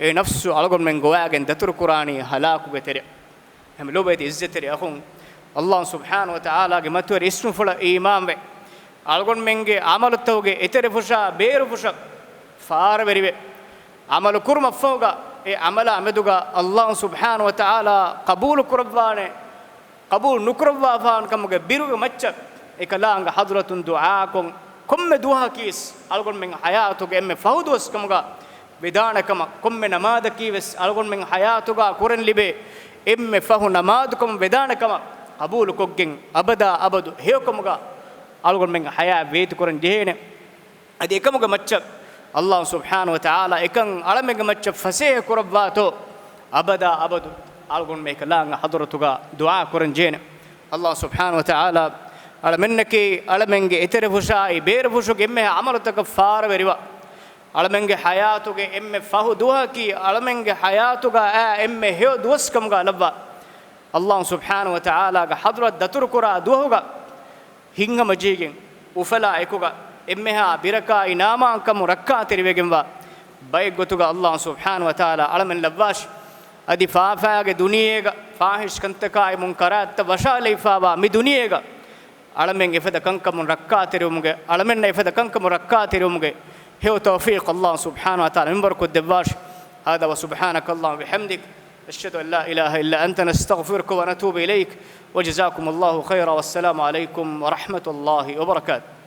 އެ ނަފްސު އަޅުގަނޑުމެން ގޮވާގެން ދަތުރުކުރާނީ ހަލާކުގެ ތެރެއަށް. ހަމަ ލޯބިވެތި އިއްޒަތްތެރި އަޚުން، ﷲ ސުބްޙާނަހު ވަތަޢާލާގެ މަތިވެރި އިސްމުފުޅަށް އީމާންވެ، އަޅުގަނޑުމެންގެ ޢަމަލުތަކުގެ އެތެރެފުށާ ބޭރުފުށަށް ފާރަވެރިވެ، ޢަމަލު ކުރުމަށްފަހުގަ، އެ ޢަމަލާ މެދުގަ ﷲ ސުބްޙާނަހު ވަތަޢާލާ ޤަބޫލު ކުރައްވާނެ، ޤަބޫލު ނުކުރައްވާފާނު ކަމުގެ ބިރުގެ މައްޗަށް އެކަލާނގެ ޙަޟްރަތުން ދުޢާކޮށް، ކޮންމެ ދުވަހަކީވެސް އަޅުގަނޑުމެން ޙަޔާތުގެ އެންމެ ފަހު ދުވަސް ކަމުގަ ވެދާނެ ކަމަށް، ކޮންމެ ނަމާދަކީވެސް އަޅުގަނޑުމެން ޙަޔާތުގަ ކުރަން ލިބޭ އެންމެ ފަހު ނަމާދު ކަމަށް ވެދާނެ ކަމަށް ޤަބޫލުކޮށްގެން، އަބަދާ އަބަދު ހެޔޮކަމުގަ އަޅުގަނޑުމެންގެ ޙަޔާތް ވޭތުކުރަން ޖެހޭނެ. އަދި އެކަމުގެ މައްޗަށް ﷲ ސުބްޙާނަހު ވަތަޢާލާ އެކަން އަޅަމެންގެ މައްޗަށް ފަސޭހަ ކުރައްވާތޯ، އަބަދާ އަބަދު އަޅުގަނޑުމެން އެކަލާނގެ ޙަޟްރަތުގަ ދުޢާ ކުރަން ޖެހޭނެ. ﷲ ސުބްޙާނަހު ވަތަޢާލާ އަޅަމެންނަކީ އަޅަމެންގެ އެތެރެފުށާއި ބޭރުފުށުގެ އެންމެހާ ޢަމަލުތަކަށް ފާރަވެރިވާ، އަޅަމެންގެ ޙަޔާތުގެ އެންމެ ފަހު ދުވަހަކީ އަޅަމެންގެ ޙަޔާތުގަ އައި އެންމެ ހެޔޮ ދުވަސް ކަމުގަ ލައްވާ، ﷲ ސުބްޙާނަހު ވަތަޢާލާގެ ޙަޟްރަތް ދަތުރުކުރާ ދުވަހުގަ، ހިތްހަމަޖެހިގެން އުފަލާ އެކުގަ އެންމެހާ ބިރަކާއި ނާމާންކަމުން ރައްކާތެރިވެގެންވާ ބައެއްގޮތުގަ ﷲ ސުބްޙާނަހު ވަތަޢާލާ އަޅަމެން ލައްވާށި. އަދި ފާފައިގެ ދުނިޔޭގަ، ފާޙިޝް ކަންތަކާއި މުންކަރާތްތައް ވަށާލައިފާވާ މި ދުނިޔޭގަ އަޅަމެން އެފަދަ ކަންކަމުން ރައްކާތެރިވުމުގެ، އަޅަމެންނަށް އެފަދަ ކަންކަމުން ރައްކާތެރިވުމުގެ ހެޔޮ ތައުފީޤު ﷲ ސުބްޙާނަހު ވަތަޢާލާ މިންވަރުކޮށްދެއްވާށި. هذا وسبحانك اللهم وبحمدك، أشهد أن لا إله إلا أنت، نستغفرك ونتوب إليك، وجزاكم الله خيرا، والسلام عليكم ورحمة الله وبركاته.